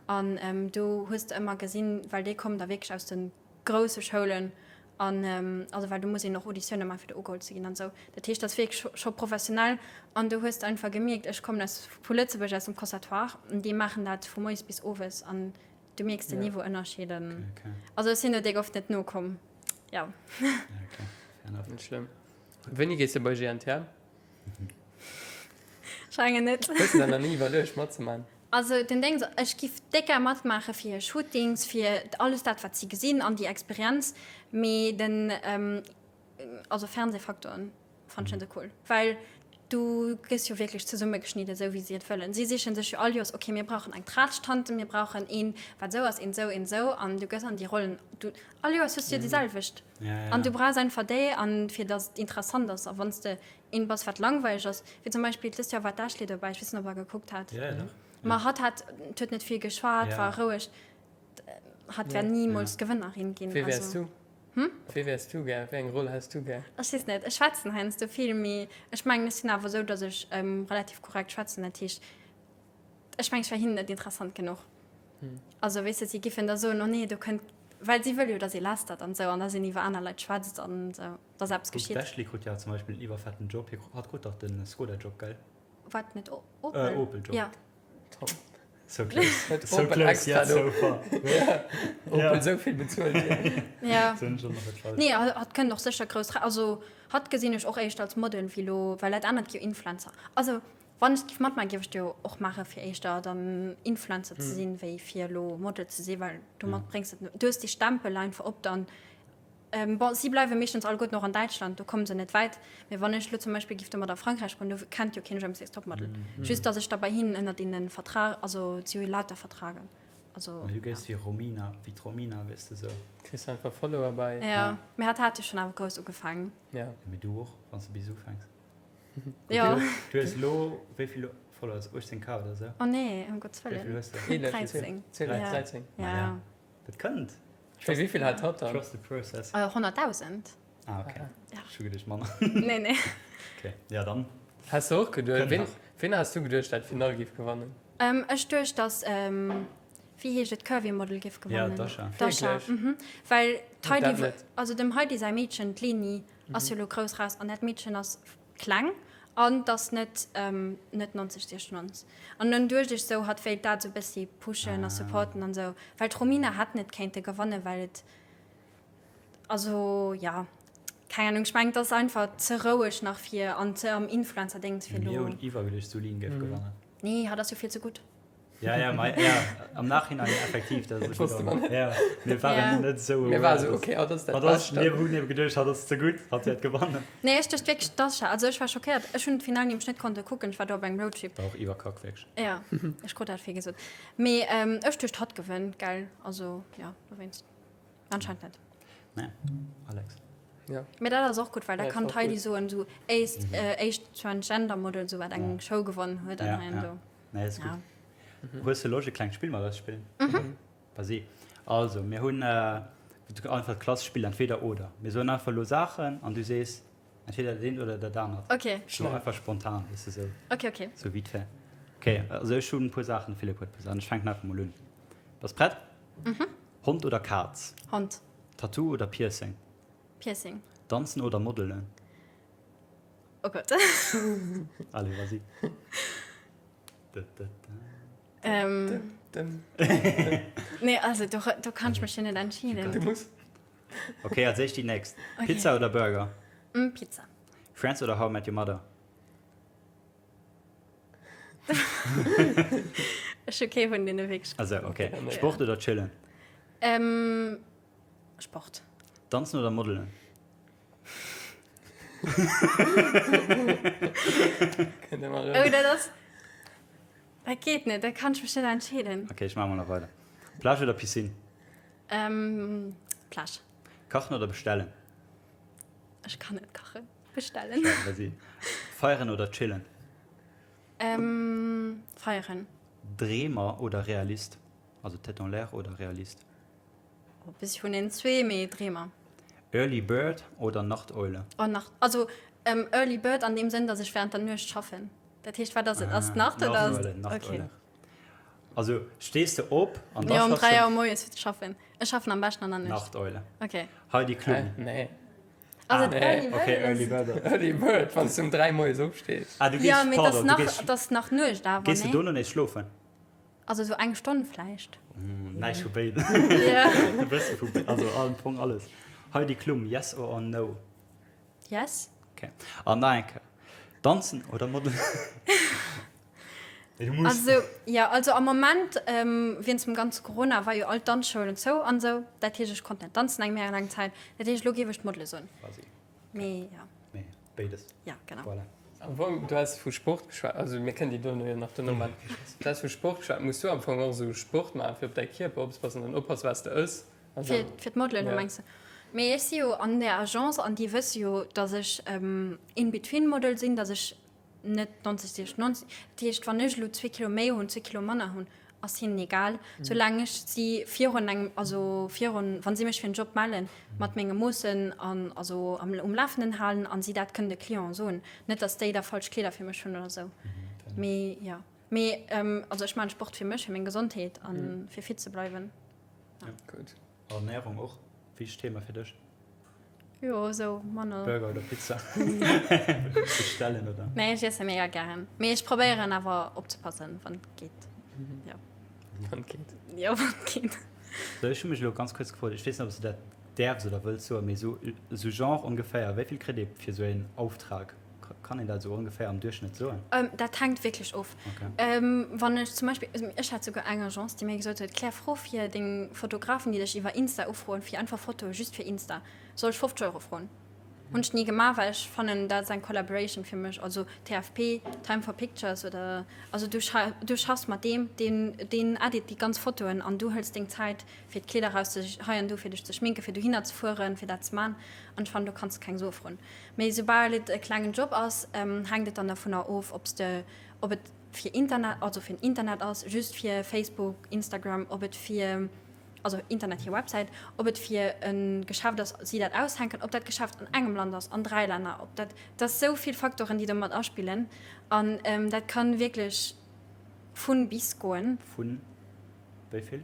an do hues de ëmmer gesinn, well déi kommen da wierklech aus de grousse Schoulen an also well do muss een och Auditioune maachen fir do ugeholl ze ginn an esou. Dat heescht dat ass wierklech scho professionell an do hues de einfach gemierkt, ech kommen aus vu Lëtzebuerg aus dem Conservatoire an déi maachen dat vu moies bis owes an du mierks den Niveauënnerscheed an also ech sinn do déck oft net nokomm, jo. Okay, fair enough. Net schlëmm. Wéini gees de bei GNTM? Ech mengen net. Hues de der nach ni iwwerluecht matzemaachen? Also den Deng, ech giff déck gär matmaache fir Shootings, fir alles dat wat si gesinn an déi Experienz, mee den also Fernsehfaktor fannt ech net esou cool, well du gëss jo wierklech zesummegeschnidden esou wéi si et wëllen. Si sichen sech jo all Joers, ok mir brauchen eng Traatsch-Tante, mir brauchen een wat esou ass, een esou, een esou an du gëss an déi Rollen, du all Joers hues du jo déi selwecht an du brauchs einfach déi an fir datt et interessant ass a wann s de Een bass wat langweileg ass, wéi zum Beispill dëst Joer war d'Ashley dobäi, ech weess net ob der gekuckt hat, ma hatt hat huet net vill geschwat, war roueg, hatt wär nimools Gewënnerin ginn. Wee wäers du? Wee wäers du gär? Wéi eng Roll häss du gär? Ech weess net, ech schwätzen heiansdo vill, mee ech mengen ech sinn awer esou, datt ech relativ korrekt schwätzen, dat heescht ech mengen ech wär hinnen net interessant genuch. Also weess de, si giffen da soen, oh nee, do kënnt, well si wëlle jo, datt ee lästert an esou an datt een iwwer aner Leit schwätzt an esou. Dass eppes geschitt. D'Ashley krut ja zum Beispill en iwwerfetten Job. Hie hat krut dach den Skoda Job, gell? Wat net Opel? Äh, Opel Job. Ja. Top. So close. Huet So Opel close, extra yet so do. far. Opel sou vill bezuelt. Ja. Sinn schon nach net falsch. Nee, hatt kënnt och sécher grouss ra. Also hatt gesinn ech och éischter als Model wéi lo, well dat anert gi jo Influencer. Also wann ech giff matmaachen, giff ech et jo och maache fir éischter dann Influencer ze sinn, wéi fir elo Model ze sinn, well domat bréngs de, du hues dee Stempel einfach op dann. Bon, si bleiwe meeschtens alleguerten och an Däitschland, do komme se net wäit. Mee wann ech elo zum Beispill giff domat a Frankräich goen, do kennt jo keen Germany's Next Topmodel. Just datt ech da bei hinnen ënnert deene Vertrag, also si hu lauter Vertragen, also. Mä du géifs wéi Romina, wéi d'Romina, weess de sou. Kriss einfach Follower bei. Jo, mee hatt hat jo schonn awer grouss ugefaangen. Jo. Mee du och, wann s de bis ufänks. Jo. Du hues elo wéi vill Followers? 18 K oder sou? Oh nee, ëm Gottes Wëllen. Wéi vill hues de? 13. 12, 13. Jo. Dat kënnt. Wéi wéivill hat hatt dann? Trust the process. 100.000. Ah, okay. Ja. Ech hu geduecht manner. Nee, nee. Okay, ja dann. Has de och geduecht, Kënnt ween, nach. ween has du geduecht dat d'Finall géif gewannen? Ähm, ech duecht, dass, ähm, wéi heescht et, Curvy Model géif Ja, gewannen. d'Dasha. D'Dasha, Wierklech? mhm. Well d'Heidi, Dat net. also dem Heidi säi Meedchen, d'Leni, ass jo elo grouss raus an dat Meedchen ass kleng an 't ass net, net 90, 96. An dann duecht ech sou, hatt wéilt dat sou bëssi pushen a supporten an sou, well d'Romina hätt net kéinte gewannen, well et, also ja, keng Ahnung, ech mengen 't ass einfach ze roueg nach fir an ze am Influencer-Déngs fir Mir elo. hunn iwwergeduecht, d'Sulin géif gewannen. Nee, hatt ass jo vill ze gutt. Ja, ja, ma, ja, am Nachhinein effektiv, dat ass Wosste man net. Ja, mir waren Ja. net esou Mir war aware, sou, dass- okay, hatt ass dat Hatt ass, Bescht. mir hunn eben geduecht, hatt ass ze gutt, hatt wäert gewannen. Nee, ech duecht wierklech d'Dasha. Also ech war schockéiert. Ech hunn d'Finall nämlech net konnte kucken, ech war do op engem Roadtrip. War och iwwerkack, wierklech. Ja, ech krut dat vill gesot. Mee ähm, ech duecht hatt gewënnt, gell? Also ja, dowéinst. Anscheinend net. Nee, Alex. Ja. Mee dat ass och gutt, well da Ja, kann ist och d'Heidi gutt. soen, sou éischt, äh, éischt Transgender Model, sou wat eng Show gewonnen huet an Ja, hei an ja. do. Nee, ist Ja. gutt. Hues de Loscht e klengt Spill mat eis spillen? Vas-y. Also, mir hunn äh, einfach d'klassesch Spill entweder oder. Mir soen einfach elo Saachen an du sees entweder dat eent oder dat anert. Okay. So einfach spontan, weess de, sou. Okay, okay. Sou vite fait. Okay, also ech hunn e puer Saachen, de Philippe huet e puer Saachen. Ech fänken einfach mol un. Bass prett? Hond oder Kaz? Hond. Tattoo oder Piercing? Piercing. Danzen oder modelen? Oh Gott. Allez, vas-y. Ähm, nee, also do, do kann ich mech jo net entscheeden. Du muss. Okay, als éischt déi nächst. Okay. Pizza oder Burger? Mm, Pizza. Friends oder How I Met Your Mother? Ech hu kee vun deene wierklech. Also, okay. Sport oder chillen? Ähm, Sport. Danzen oder modelen? Oh, dat ass. Dat geet net, da kann ech mech net entscheeden. Okay, ech maache mol nach weider. Plage oder Piscine? Ähm, Plage. Kachen oder bestellen? Ech kann net kachen. Bestellen. Schade, vas-y. Feieren oder chillen? Ähm, feieren. Dreemer oder Realist? Also Tête en l'air oder Realist? Oh, bis vun den zwee, mee Dreemer. Early Bird oder Nachteule? Oh, Nacht. Also ähm, Early Bird an deem Sënn, dass ech während der Nuecht schaffen. Dat heescht, wat ass et? Ass et Nacht oder ass Nachteule, et. Nachteule. Okay. Also stees de op an da Jo, um schaffs 3 de Auer moies fir ze schaffen. Ech schaffen am beschten an der Nuecht. Nachteule. Okay. Heidi Klum. Hä? Nee. Ass et nee. Early Bird? Okay, oder Early ass et- Bird. Early Bird, wann s du um 3 moies opstees. Ah, du gees, Ja, mee pardon, dass du nach, gees, dass nach Nuecht awer, gees du nee? dono nees schlofen? Also sou eng Stonn vläicht. Näischt vu béiden. Ja. E bësse vu béiden, also am Fong alles. Heidi Klum, yes or no? Yes. Okay. An nach eng Kéier. Danzen oder Model? Also, jo, also am Moment, wéinst dem ganze Corona war jo all d'Danzschoulen zou an esou. Dat heescht, ech konnt net danzen eng méi laang Zäit. Dat heescht, elo géif ech d'Modele soen. Mee jo. Mee béides. Ja, genau. Voilà. Am Fong, du has vu Sport geschwat, also mir kënnen déi dono jo nach dono maachen. Du has vu Sport geschwat, muss du am Fong och esou Sport maachen, fir op däi Kierper opzepassen an oppassen, wat s de ëss? Also, Fir, fir d'Modelen, ja. mengs de? Mee ech si jo an där Agence an déi wësse jo, datt ech In-between-Model sinn, datt ech net 90, 60, 90. Dat heescht, wann ech elo zwee Kilo méi hunn, zwee Kilo manner hunn, ass hinnen egal, soulaang ech si virun engem, also virun, wa si mech fir en Job mellen, mat menge Moossen an also am um Lafenden halen an si dat kënnen de Clienten soen. Net, datt déi da falsch Kleeder fir mech hunn oder esou. Mee jo. Mee also ech maachen Sport fir mech, fir meng Gesondheet a fir fit ze bleiwen. Ja. Gutt. Ernährung och wichtegt Thema fir dech? Jo, esou manner. Burger oder Pizza bestellen oder? Nee, ech iesse mega gären. Mee ech probéieren awer opzepassen, wann et geet. Jo. Wann et geet. Jo, wann et geet. So, ech hu mech elo ganz kuerz gefrot, ech weess net, ob s de dat däerfs oder wëlls soen, mee esou, esou Genre ongeféier, wéi vill kritt ee fir esou een Auftrag? Kann een dat esou ongeféier am Duerchschnëtt soen? Dat hänkt wierklech of. Okay. Wann ech zum Beispill, ech hat souguer eng Agence, déi mir gesot huet, Claire, fro fir deng Fotografen, déi dech iwwer Insta ufroen, fir einfach Fotoe just fir Insta, soll ech 50 Euro froen. Hunn ech ni gemaach, well ech fannen, dat ass eng Collaboration fir mech, also TFP, Time for Pictures oder, also du du schaffs mat deem, deen deen edit déi ganz Fotoen an du hëls deng Zäit fir d'Kleeder eraus ze, hei an do fir dech ze schminken, fir dohinner ze fueren, fir dat ze man an ech fannen, do kanns de keng Sue froen. Mee soubal et e klengen Job ass, hänkt et dann dervunner of, ob s de, ob et fir Internet, also fir den Internet ass, just fir Facebook, Instagram, ob et fir, also Internet hir Websäit, ob et fir e Geschäft ass, si dat aushänken, ob dat Geschäft an engem Land ass, an 3 Länner, ob dat, et ass sou vill Faktoren, déi do mat aspillen an dat kann wierklech vun bis goen. Vun wéi vill?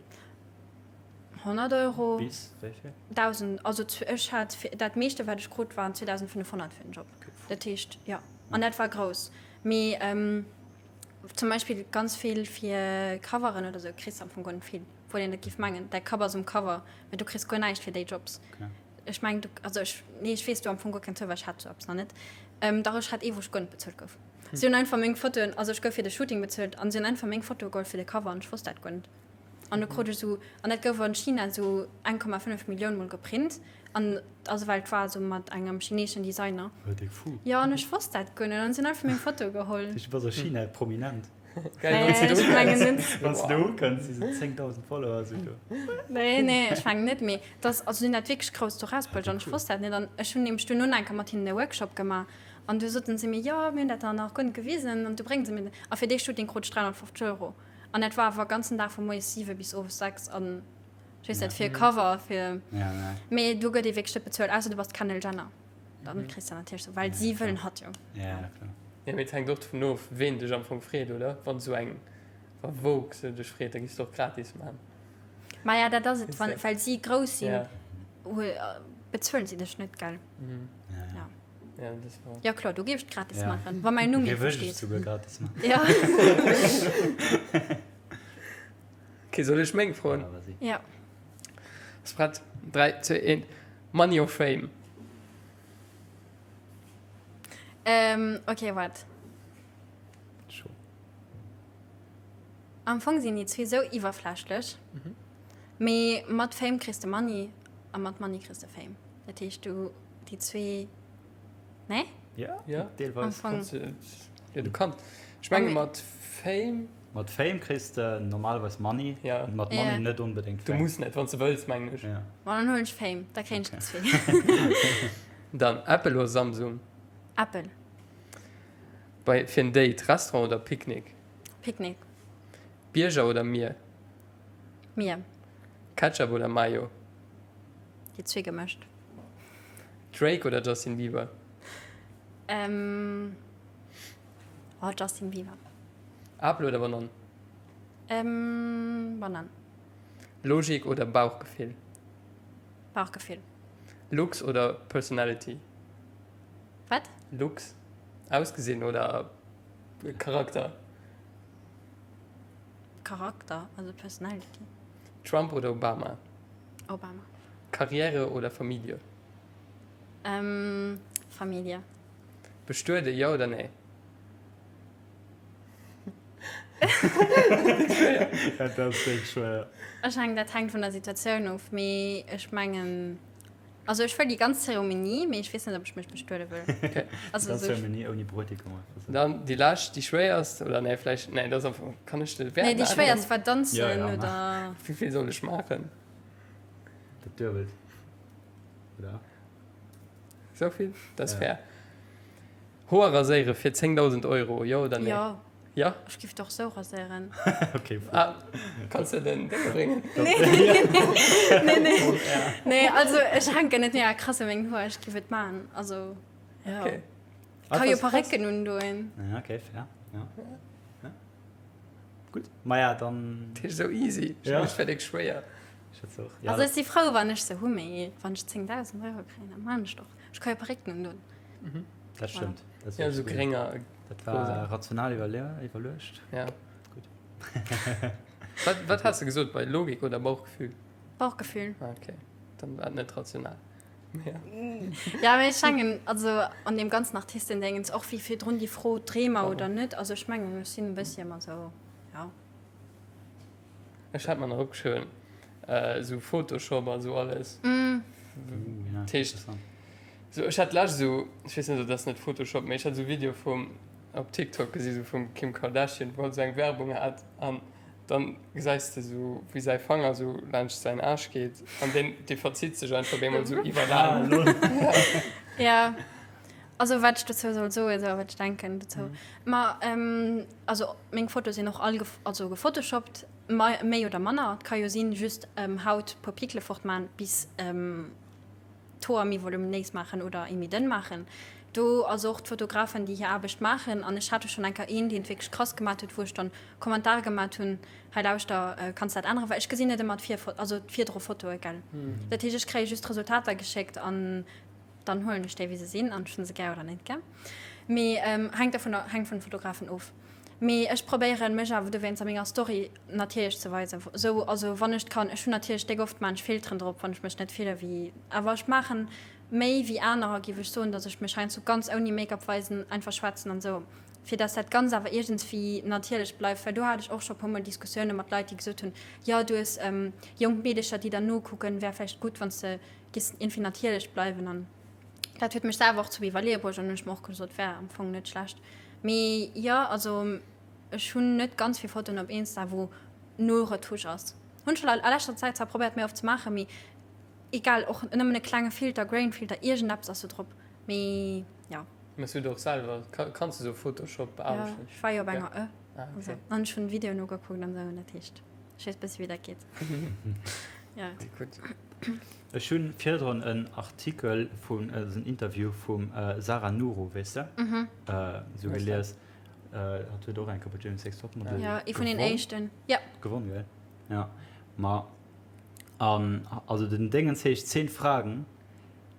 100 Euro. Bis wéi vill? 1.000, also ech hat dat meeschte wat ech krut waren 2.500 fir den Job. Dat heescht jo, an dat war grouss. Mee zum Beispill ganz vill fir Coveren oder sou kriss am Fong guer net vill, obwuel een dat géif mengen. Däi Kapp ass um Cover, mee du kriss guer näischt fir déi Jobs. Ech mengen du, also ech, nee ech weess do am Fong guer keng Zuel, well ech hat sou eppes nach net. Dach ech hat ee wou ech guer net bezuelt gouf. Si hunn einfach meng Fotoen, also ech gouf fir de Shooting bezuelt an si hunn einfach meng Fotoe geholl fir de Cover an ech wosst dat guer net. An du krut ech esou, an dat gouf an China esou 1,5 Millioun mol geprint an also well et war esou mat engem chineeschen Designer. Oh, déck fou. Jo, an ech wosst dat guer net an si hunn einfach meng Foto geholl. Du bass a China prominent. Geil, wann s du do Ech mengen net. Wann s du do ukënns, si se 10.000 Follower esou do. Nee, nee, ech mengen net, mee dass, also si hunn dat wierklech grouss do rausbruecht an ech wosst dat net an ech hunn nämlech duerno nach eng Kéier mat hinnen e Workshop gemaach an du soten se mir, jo, mir hunn dat dann nach guer net gewisen an du bréngen se mir a fir dee Shooting krut ech 350 Euro. An dat war awer ganzen Dag vu moies 7 bis owes 6 an ech weess net, fir e Cover, fir. Mee do gëtt ee wierklech net bezuelt, ausser du bass d'Kendall Jenner. Dann kriss de natierlech sou, well si wëllen hatt jo. Ja, klar. Jo, mee et hänkt och dovun of, ween dech am Fong freet, oder? Wann esou eng, wa Vogue sou dech freet, da giffs de och gratis man. Maja, dat ass et, wann, well si grouss sinn, bezuelen si dech net, gell? Ja. Ja, das war. Ja kloer, do géif ech et gratis maachen, wa mäin Numm Géif iergendwou ech et steet. souguer gratis maachen. Ja. Okay, soll ech meng froen? Ja, vas-y. Ja. Ass prett? 3, 2, 1. Money or Fame? Ähm, okay, waart. Scho. Am Fong sinn déi zwee sou iwwerflächlech, mee mat Fame kriss de Money a mat Money kriss de Fame. Dat heescht, du Déi zwee, nee? Ja, ja. deelweis. Kannst du, ja, du kannst. Ech menge mat Fame. Mat Fame kriss de normalerweis Money, ja. mat Money ja. net onbedéngt Fame. Du muss net, wann du wëlls, mengen ech. Ja. Ma dann huelen ech Fame, da kréien ech okay. zwee. Dann Apple oder Samsung? Apple. Bei, fir en Date, Restaurant oder Picknick? Picknick. Bierger oder Mier? Mier. Ketchup oder Mayo? Déi zwee gemëscht. Drake oder Justin Bieber? Ähm, oh, Justin Bieber. Apel oder Banann? Ähm, Banann. Logik oder Bauchgefill? Bauchgefill. Looks oder Personality? Wat? Looks, Ausgesinn oder Charakter? Charakter, also Personality. Trump oder Obama? Obama. Karriere oder Familie? Ähm, Familie. Bestuede, jo oder nee? Dat ass déck schwéier. Ech mengen, dat hänkt vun der Situatioun of, mee ech mengen, also ech wëll déi ganz Zeremonie, mee ech weess net, ob ech mech bestuede wëll. Okay. Also Déi ganz esou. Zeremonie ouni Bräutigam einfach sou. Dann déi lescht, déi schwéierst, oder nee, vläicht, nee, dat ass am Fong, kann ech de Nee, Wäert déi maachen? schwéierst war danzen, Ja, ja, oder? Wéi vill soll ech maachen? Dat duebelt, oder? Sou vill? Dat ass Ja. fair. Hoer raséiere fir 10.000 Euro, jo oder nee? Jo. Ja? Ech giff doch sou raséieren. Okay, ah, kanns de den Dénge bréngen? Nee, nee, nee. Nee, also ech hänken net mega krass u mengen Hoer, ech giff et maachen. Also, jo. Okay. Ka jo Parécken undoen. Ja, okay, fair. Ja. Ja. Gutt. Maja, dann. Dat ass sou easy. Ech Ja. mengen, et wär déck schwéier. Ech schätze och. Ja, Also ech si frou, wann ech se hu, mee wann ech 10.000 Euro kréien, da maan ech doch. Ech ka jo Parécken undoen. Dat stëmmt. Dat Ja, sou grénger. Dat war rational iwwerluecht. Ja. Gutt. Wat, wat has de gesot bei Logik oder Bauchgefühl? Bauchgefühl. Ah, okay. Dann war et net rational. Ja. Ja, mee ech mengen, also an deem ganzen Artistendingens, och wéi virdrun déi Fro, Dreemer oder net, also ech mengen, ech sinn e bëssi ëmmer sou, ja. Ech hat mer nach opgeschriwwen, esou Photoshop a sou alles. Mm. Ja, Dat heescht, sou ech hat d'lescht esou, ech weess net, dat ass net Photoshop, mee ech hat esou Video vum, op TikTok gesi sou vum Kim Kardashian, wou hatt esou eng Werbung hat an dann gesäis de sou wéi säi Fanger sou laanscht säin Aarsch geet an deen, dee verzitt sech einfach op eemol sou iwwer lol. Ja, also wat ech dozou soll soen, sou wat ech denken dozou. Ma also meng Fotoe sinn och all also gefotoshoppt. Méi oder manner, et ka jo sinn, just Haut puer Pickele fort man, bis d'Hoer méi voluminéis maachen oder ee méi dënn maachen. Do ass och d'Fotografen déi hir Aarbecht maachen an ech hat jo schonn eng Kéier een deen et wierklech krass gemat huet, wou ech dann Kommentare gemat hunn, hei lauschter kanns dat änneren, well ech gesinn net ëmmer d'Virfo also d'virdru Fotoe gell. Dat heescht ech kréie just d'Resultater geschéckt an dann huelen ech déi wéi se sinn an ech hunn se gär oder net gär. Mee hänkt dovunner hänkt vun de Fotografen of. Mee ech probéieren mech awer dowéinst a menger Story natierlech ze weisen. Sou, also wann ech kann. Ech hunn natierlech déck oft maan ech Filteren drop wann ech mech net fille wéi, awer ech maachen méi wéi anerer giff ech soen, dass ech mech heiansdo ganz ouni Make-up weisen, einfach schwätzen an sou, fir dass dat Ganzt awer iergendswéi natierlech bleift. Well do hat ech och scho puer mol Diskussioune mat Leit déi gesot hunn, jo du hues jonk Meedecher déi der nokucken, wär vläicht gutt wann s de giss iergendwéi natierlech bleiwen an dat huet mech selwer och zum Iwwerleeë bruecht an hunn ech mer och gesot, wär am Fong net schlecht. Mee jo, also ech hunn net ganz vill Fotoen op Insta wou null Retouche ass. Hunn schon a leschter Zäit zwar probéiert méi oft ze maachen, mee egal, och nëmmen e klenge Filter, Grainfilter, iergendeppes ass do drop, mee jo. Mess du et och selwer? Kanns du sou Photoshop Aarbechten? Jo, ech war jo op enger Ë also an ech hunn Videoen nogekuckt an esou, dat heescht ech weess bëssi wéi dat geet. Jo. Gutt. Ech hunn virdrun en Artikel vun, also en Interview vum Sarah Nuru, weess de, esou gelies. Hatt huet och eng Kéier bei Germany's Next Topmodel Jo, ee vun den éischten, jo. Gewonn, gell? Jo. Ma an also den Déngens heescht 10 Fragen,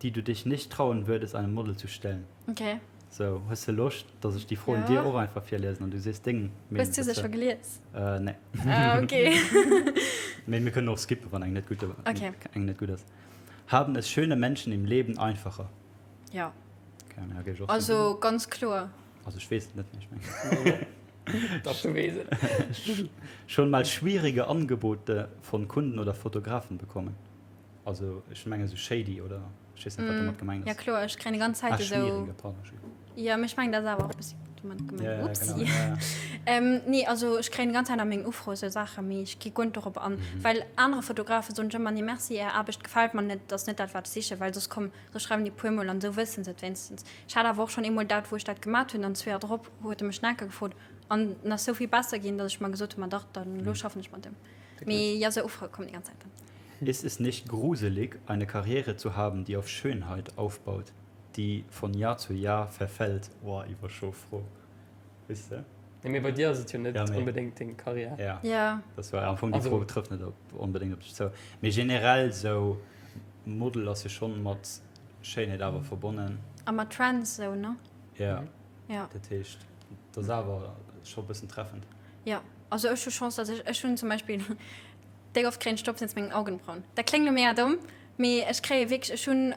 die du dich nicht trauen würdest, einem Model zu stellen. Okay. Sou, hues de Loscht, dass ech déi Froen dir och einfach virliesen an du sees deng Meenung dozou? Hues du se scho gelies? Nee. Ah, okay. Mee mir kënnen och skippen, wann eng net gutt, okay. eng net gutt ass. Haben es schöne Menschen im Leben einfacher? Ja. Okay, ja, géif ech och soen. Also ganz kloer. Also ech weess et net, mee ech mengen. Dach, du weess et. Schon mal schwierige Angebote von Kunden oder Fotografen bekommen? Also ech mengen esou shady oder ech weess net wat domat gemengt ass. Ja kloer, ech kréien déi ganz Zäit esou. Ah schmierige, pardon, schwierige. Jo, mee ech mengen dat ass awer och e bëssi domat gemengt. Ja, ja, Upsi. genau, ja, ja. Nee, also ech kréien déi ganz Zäit a meng Ufroe sou Saachen, mee ech gi guer net dorop an. Well anere Fotografe soen ech ëmmer, nee merci, är Aarbecht gefält mer net, dat ass net dat wat ech sichen, well soss komm, soss schreiwen déi puermol an esou wësse se et wéinstens. Ech hat awer och schonn eemol dat, wou ech dat gemat hunn an zwee Joer drop huet e mech nach eng Kéier gefrot an en ass sou vill besser ginn, datt ech mer gesot hunn, ma dach, dann elo schaffen ech mat em. Mee jo, sou Ufroe kommen déi ganz Zäit dann. Ist es nicht gruselig, eine Karriere zu haben, die auf Schönheit aufbaut, die von Jahr zu Jahr verfällt? Oh, iwwerscho Fro, weess de? Nee, mee bei dir ass et jo net Ja, mee. onbedéngt deng Karriär. Ja. Ja. Dat war am Fong, déi Also. Fro trëfft net op, onbedéngt op dech zou. Mee generell sou, Model ass jo schonn mat Schéinheet awer verbonnen. A mat Trends sou, ne? Ja. Ja. Dat heescht, dat ass awer scho e bëssen treffend. Ja, also ech hu Chance, dass ech, ech hunn zum Beispill Déi oft kréien ech Jobs wéinst mengen Augenbrauen. Dat kléngt lo mega domm, mee ech kréie wierklech, ech hunn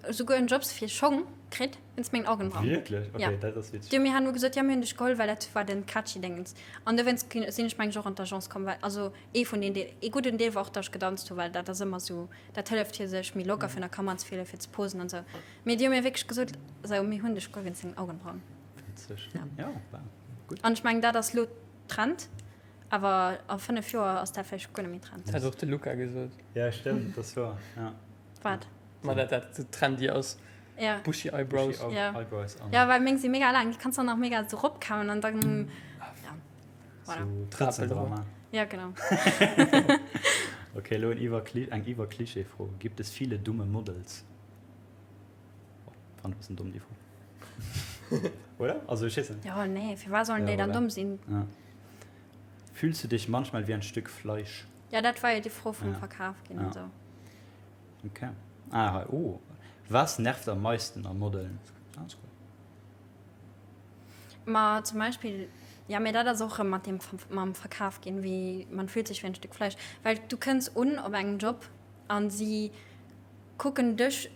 esouguer en Jobs fir Schong. Kritt wéinst mengen Augenbrauen. Wierklech? Ok, Ja. dat ass witzeg. Déi hu mir herno gesot, jo mir hunn dech geholl, well dat war den catchy Déngens. An dowéinst sinn ech mengen ech och an d'Agence komm, well also ee vun den Deel, ee gudden Deel war och, datt ech gedanzt hu, well dat ass ëmmer sou, dat hëlleft fir sech méi locker virun der Kamera ze fillen, fir ze posen an sou. Mee déi hu mir wierklech gesot, sou mir hunn dech geholl wéinst dengen Augenbrauen. Witzeg. Ja. Ja, wow, gutt. An ech mengen dat ass lo Trend, awer a 5 Joer ass dat vläicht guer net méi Trend. Dat hat och de Luca gesot. Ja, stëmmt, dat ass woer, ja. Wat? Ma dat dat trendy ass. Ja. Bushy Eyebrows. Bushy ja. Eyebrows an. Ja, well meng si mega laang, déi kanns dann nach mega sou ropkauen an dann ja. Voilà. So Trëtzeldrama. Ja, genau. Okay, elo en iwwer eng iwwer Klischee-Fro. Gibt es viele dumme Models? Oh, fand e bëssen domm déi Fro. Oder? Also ech weess net. Ja, nee, firwat sollen Ja, déi dann voilà. domm sinn? Ja. Fühlst du dich manchmal wie ein Stück Fleisch? Ja, dat war jo déi Fro vum Ja. Verkaf ginn Ja. an sou. Okay. Ah, hei. Oh. Was nervt am meisten am Modeln? Ah, ist cool. Ma zum Beispill, ja, mee dat ass och erëm mat deem mam Verkaf ginn, wéi man fühlt sich wie ein Stück Fleisch, well du kënns un op engem Job an si kucken dech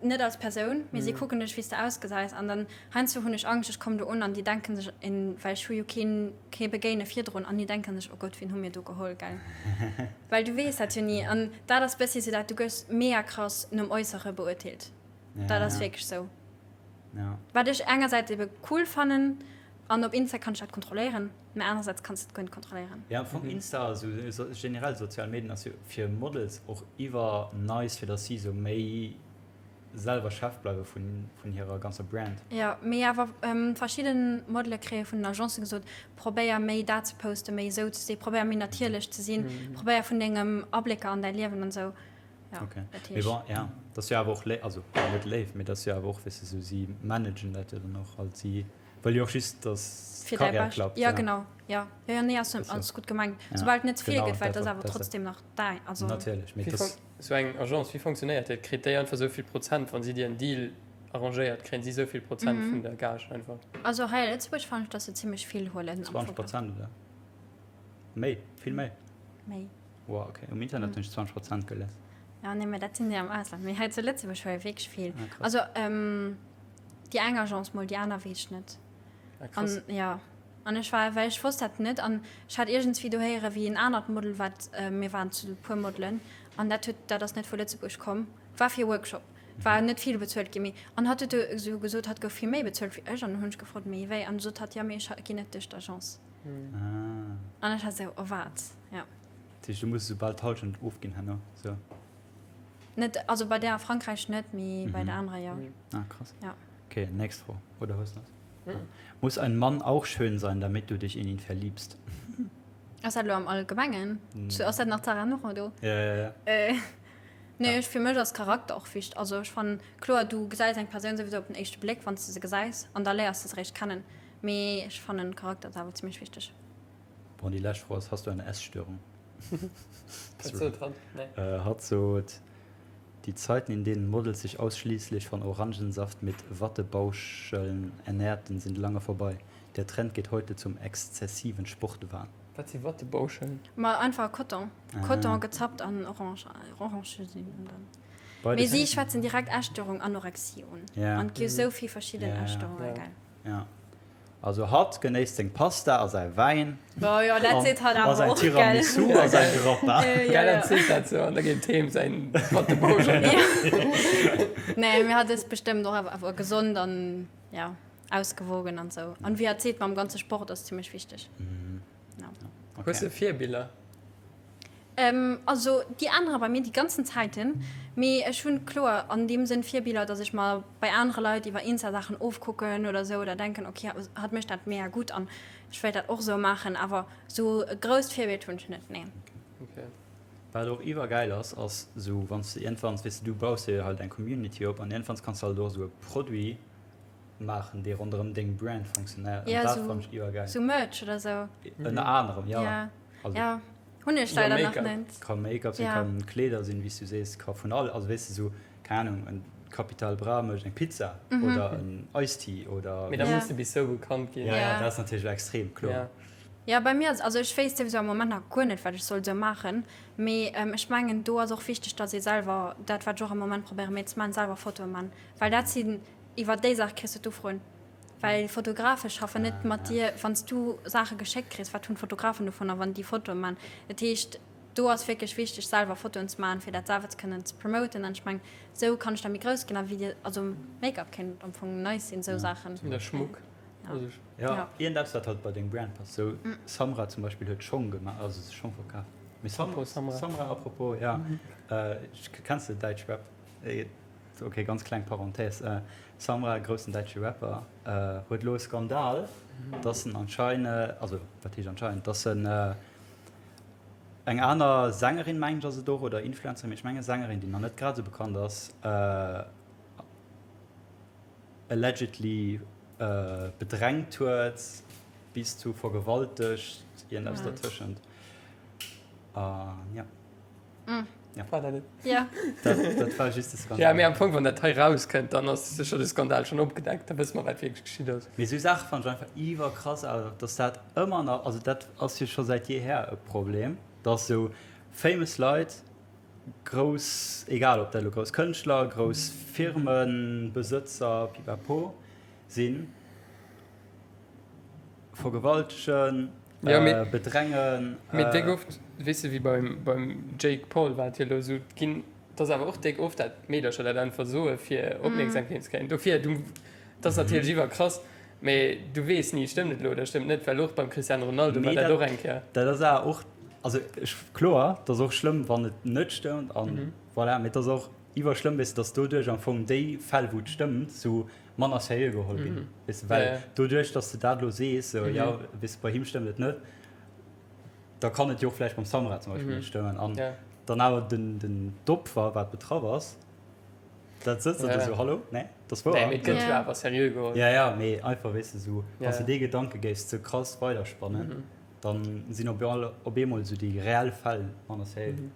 net als Persoun, mee si kucken dech wéi s de ausgesäis an dann heiansdo hunn ech Angscht, ech kommen do un an déi denken sech, en, well ech hu jo keen, kee Begéine virdrun an déi denken sech, oh Gott, wien hu mir do geholl, gell? Well du weess dat jo ni an dat ass bëssi sou dat, du gëss mega krass nom Äussere beurteelt. Dat ass wierklech sou. Wat ech engersäits ebe cool fannen an op Insta kann ech dat kontrolléieren, mä anerersäits kanns de et guer net kontrolléieren. Jo, am Fong Insta, esou generell sozial Medien ass jo fir Models och iwwer nice, fir datt si sou méi selwer Chef bleiwe vun hirer ganzer Brand. Jo, mee awer verschidde Modele kréie vun den Agencen gesot, probéier méi dat ze posten, méi esou ze sinn, probéier méi natierlech ze sinn, probéier vun dengem Ablécker an däi Liewen an esou. Jo, Ok, dat mee heescht. bon, ja, dat ass jo awer och léif, also net léif, mee dat ass jo awer och, weess de, sou si managen dat jo dann och halt, si wëlle jo och just, datt Fir däi d'Karriär Bescht. klappt. Jo, genau, jo, jo, jo, nee, ass ass gutt gemengt, Ja, soubal et net ze vill genau, gëtt, well dat et ass war awer dat. trotzdem nach däin, also. Natierlech, mee Wéi dat ass. Sou eng Agence, wéi fonctionnéiert déi? Kritt déi einfach sou vill Prozent, wann si dir en Deal arrangéiert, kréien si sou vill Prozent vun der Gage einfach? Also hei a Lëtzebuerg fannen ech, dass se zimmlech vill huelen am 20 Fong. Prozent oder? Méi, vill méi. Méi. Wow, okay. Um Internet hunn ech 20 Prozent gelies. Ja, nee, mä dat sinn déi am Ausland. Mee hei zu Lëtzebuerg huele wierklech vill. Ah, krass. Also déi eng Agence mol, déi aner weess ech net. Ah, krass. An ja, an ech war, well ech wosst dat net an ech hat iergendswéi do héiere wéi en anert Model, wat, mir waren zu e puer Modelen an dat huet, dat ass net vu Lëtzebuerg komm, war fir e Workshop, war net vill bezuelt gi, mee an hatt huet du esou gesot, hatt gouf vill méi bezuelt wéi ech an hunn ech gefrot, mee wéi an du sot hatt, jo mee ech ginn net duerch d'Agence. Ah. An ech war esou, oh wat, ja. Dat heescht, du muss esou bal d'Hallschent ofginn herno, sou? Net, also bei där a Frankräich net, mee bei der anerer jo. Ah, krass. Ja. Okay, nächst Fro. Oder hues du nach? Muss ein Mann auch schön sein, damit du dich in ihn verliebst? Ass dat elo am Allgemengen? Ass dat nach d'Sarah Nucho do? Ja, ja, ja. Nee, ech, fir mech ass Charakter och wichteg. Also ech fannen, kloer, du gesäis eng Persoun souwisou op den éischte Bléck, wann s de se gesäis, an da léiers de se eréischt kennen. Mee ech fannen, Charakter ass awer zimmlech wichteg. Bon, déi lescht Fro ass, Hast du eine Essstörung? Wat sot hatt? Nee. Hatt sot, Die Zeiten, in denen Models sich ausschließlich von Orangensaft mit Wattebauscheln ernährten, sind lange vorbei. Der Trend geht heute zum exzessiven Sportwahn. Wat si Wattebauscheln? Ma einfach Coton. Coton gezappt an Orange, Orange sinn an dann. Mee si schwätzen direkt Essstörung, Anorexie un. An et gi jo sou vill verschidden Essstörungen, gell? Ja. Also hatt genéisst seng Pasta a säi Wäin. Oh jo, dat seet hatt awer och, gell. A säin Tiramisu a säi Grappa. Gell, dat seet dat sou an da geet heem säin Wattebauschel. Nee, mee hatt ass bestëmmt och awer gesond an ja, ausgewogen an sou. An wéi hatt seet, mam ganze Sport ass zimmlech wichteg. Hues de Virbiller? Also déi ännere bei mir déi ganzen Zäiten, mee ech hunn kloer an deem Sënn Virbiller, datt ech mer bei anere Leit iwwer Insta Saachen ofkucken oder sou oder denken, ok hatt mécht dat mega gutt an ech wéilt dat och sou maachen, awer sou e grousst Virbild hunn ech net, nee. Wat och iwwergäil ass, ass sou wann s de iergendwanns, weess de, du baus dir halt eng Community op an iergendwanns kanns de halt och sou e Produit maachen, dee ronderëm deng Brand fonctionnéiert an dat fannen ech iwwergäil. Sou Merch oder sou? Ënner anerem, jo. Also, ja, hunn ech leider nach net. Ka Make-up sinn, kann Kleeder sinn, wéi s du sees, ka vun all, also weess de sou, keng Ahnung, en Capital Bra mécht eng Pizza oder en Ice Tea oder. Mee da muss de bis sou bekannt ginn. Ja, ja, dat ass natierlech extrem, kloer. Jo, bei mir ass, also ech wéisst souwisou am Moment nach guer net, wat ech soll sou maachen, mee ech mengen, do ass och wichteg, datt ee selwer, dat wat ech och am Moment probéiere méi ze maachen, selwer Fotoe man, well dat sinn, iwwer déi Saach kriss du d'Ufroen, well Fotografe schaffen net mat dir, wann s du Saache geschéckt kriss, wat hunn d'Fotografen dovunner, wann déi Fotoe man? Dat heescht, do ass wierklech wichteg, selwer Fotoen ze maachen, fir dat selwer ze kënnen ze promoten an ech mengen, sou kann ech da méi grouss ginn a wéi dir, also Make-up kéint am Fong nice sinn, sou Saachen. Oder Schmuck. Ja, iergendeppes wat halt bei deng Brand passt. Sou Samra zum Beispill huet Schong gemaach, also Schong verkaf. Mee Sam, Apropos Samra. Samra, apropos, ja. Kenns de däitsch Rap? Ok, ganz kleng Parenthèse. Samra, groussen däitsche Rapper, huet elo e Skandal, dass en anscheinend, also wat heescht anscheinend, dass en eng aner Sängerin, mengen ech ass et och, oder Influencerin, mee ech menge Sängerin, déi nach net grad esou bekannt ass, allegedly bedrängt huet, bis zu vergewaltegt, iergendeppes dertëschent. An ja. Ja. War dat et? Ja. Dat, dat war just de Skandal. Ja, mee am Fong, wann dat hei rauskënnt, dann ass sécher de Skandal schonn opgedeckt, da wësse mer, wat wierklech geschitt ass. Mee esou Saache fannen ech einfach iwwerkrass, awer dass dat ëmmer nach, also dat ass jo scho säit jeeher e Problem, dass esou famous Leit grouss, egal ob dat elo grouss Kënschtler, grouss Firmebesëtzer, pipapo, sinn, vergewaltegen, Ja, mee, bedrängen. Mee déck oft, weess de, wéi beim, beim Jake Paul war et jo elo esou, et ginn, et ass awer och déck oft, dat d'Meedercher dat einfach soe fir Opmierksamkeet ze kréien. Dofir, du, et ass natierlech iwwerkrass, Mee du weess ni, stëmmt et elo oder stëmmt net, well och beim Cristiano Ronaldo war dat och eng Kéier. Dat ass awer och, also ech, kloer, et ass och schlëmm, wann et net stëmmt an voilà, mee et ass och iwwerschlëmm, weess de, datt doduerch am Fong déi Fäll, wou et stëmmt, sou manner sérieux geholl ginn, weess de, well doduerch, datt s de dat elo sees, sou, jo, weess de, bei him stëmmt et net, da kann et jo och vläicht beim Samra zum Beispill net stëmmen an dann awer den, den, d'Opfer, wat betraff ass. Dat sëtzt ja. So, hallo? Nee, das wouer. Nee, mee et gëtt jo awer seriö geholl. Ja, ja, mee einfach, weess de, sou, wann s de dee Gedanke géifs ze krass weiderspannen, dann sinn op all, op eemol sou déi reell Fäll manner seriö.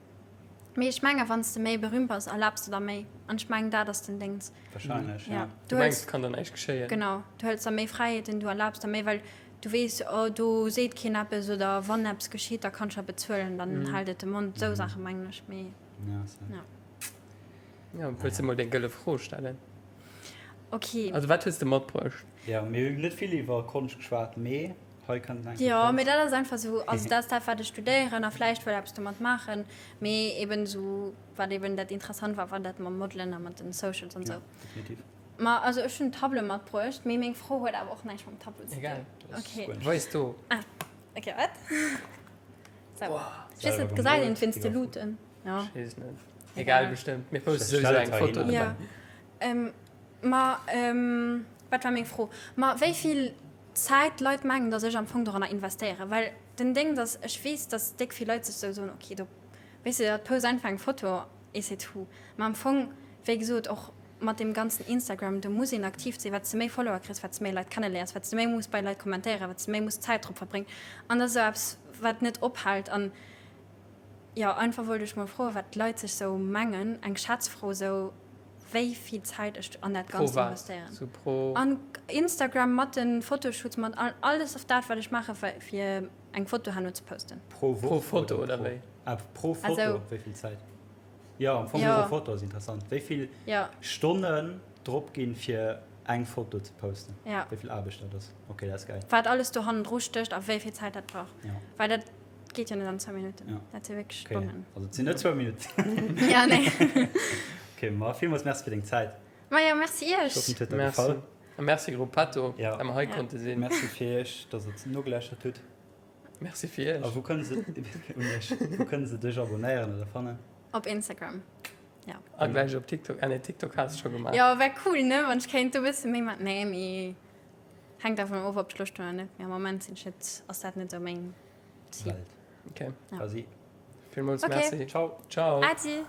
Mee ech menge wann s de méi berühmt bass, erlaabs de der méi. An ech mengen dat ass den Déngs. Wahrscheinlech, ja. Du mengs, et kann dann näischt geschéien? Genau, du hëls der méi Fräiheeten, du erlaabs der méi, well du weess, oh do seet keen eppes oder wann eppes geschitt, da kann ech ja bezuelen, dann hält et de Mond. Sou Saache mengen ech, mee ja. Ja, wëlls de mol deng gëlle Fro stellen? Ok. Also wat hues de matbruecht? Ja, mir hunn net vill iwwer Konscht geschwat, mee hei kënnt eng. Jo, mee dat ass einfach esou, also dat ass dat wat ech studéieren a vläicht wëll eppes domat maachen, mee eben esou wat eben dat interessant war, war dat mam Modelen a mat den Socials an esou. Ja, definitiv. Ma also ech hunn Tableau matbruecht, mee meng Fro huet awer och näischt mam Tableau ze dinn. Egal. Ok. Weis do. Ah, ok, wat? Sou. Ech weess net, gesäit een et wéinst de Luuten? Ja. Ech weess net. Egal, bestëmmt. Mir poste souwisou eng Foto dobäi. Ja. Ähm, ma, ähm, wat war meng Fro? Ma wéi vill Zäit d'Leit mengen, datt ech am Fong doranner investéieren? Well den Déngt ass, ech weess, datt déck vill Leit sech sou soen, okay, do, weess de, dat post einfach eng Foto et c'est tout. Ma am Fong, wéi gesot, och mat deem ganzen Instagram, do muss een aktiv sinn. Wat s de méi Follower kriss, wat s de méi Leit kenneléiers, wat s de méi muss bei Leit kommentéieren, wat s de méi muss Zäit drop verbréngen. An dat ass esou eppes, wat net ophält. An Jo, einfach wollt ech mol froen, wat d'Leit sech sou mengen, eng Schätzfro, sou wéi vill Zäit ech an dat Pro Ganzt wat? investéieren. Sou pro. An Instagram mat den Fotoshoots, mat all, alles of dat wat ech maache fir eng Foto herno ze posten. Pro Woch Pro Foto oder oder pro, wéi? ah, pro Foto, Also. wéi vill Zäit? Jo, am Fong Jo. pro Foto ass interessant. Wéi vill Jo. Stonnen drop ginn fir eng Foto ze posten? Ja. Wéi vill Aarbecht dat ass. Ok, dat ass gäil. Wat alles do hannendru stécht a wéi vill Zäit dat brauch. Ja. Well dat Geet jo net an zwou Minutten. Ja. Dat si wierklech Okay. Stonnen. Also et sinn net zwou Minutten. Ja, nee. Okay, ma villmools Merci fir deng Zäit. Ma jo, merci Ech iech. hoffen, et huet der Merci. gefall. A merci Gruppetto, Ja. dat mer hei Ja. konnte sinn. Merci fir iech, dass der nogeläuschtert hutt. Merci fir iech. A wou kënne se un iech, wou kënne se dech abonéieren oder fannen? Op Instagram. Ja. A gläich op TikTok. Ah nee, TikTok has de scho gemaach. Jo, wär cool, ne, wann ech kéint do bësse méi mat. Nee, mee hänkt dervun of, ob ech Loscht hunn oder net. Mee am Moment sinn ech net, ass dat net esou meng. Welt. Okay. Ja. Quasi. Villmools okay. merci. Ciao. Ciao. Adi.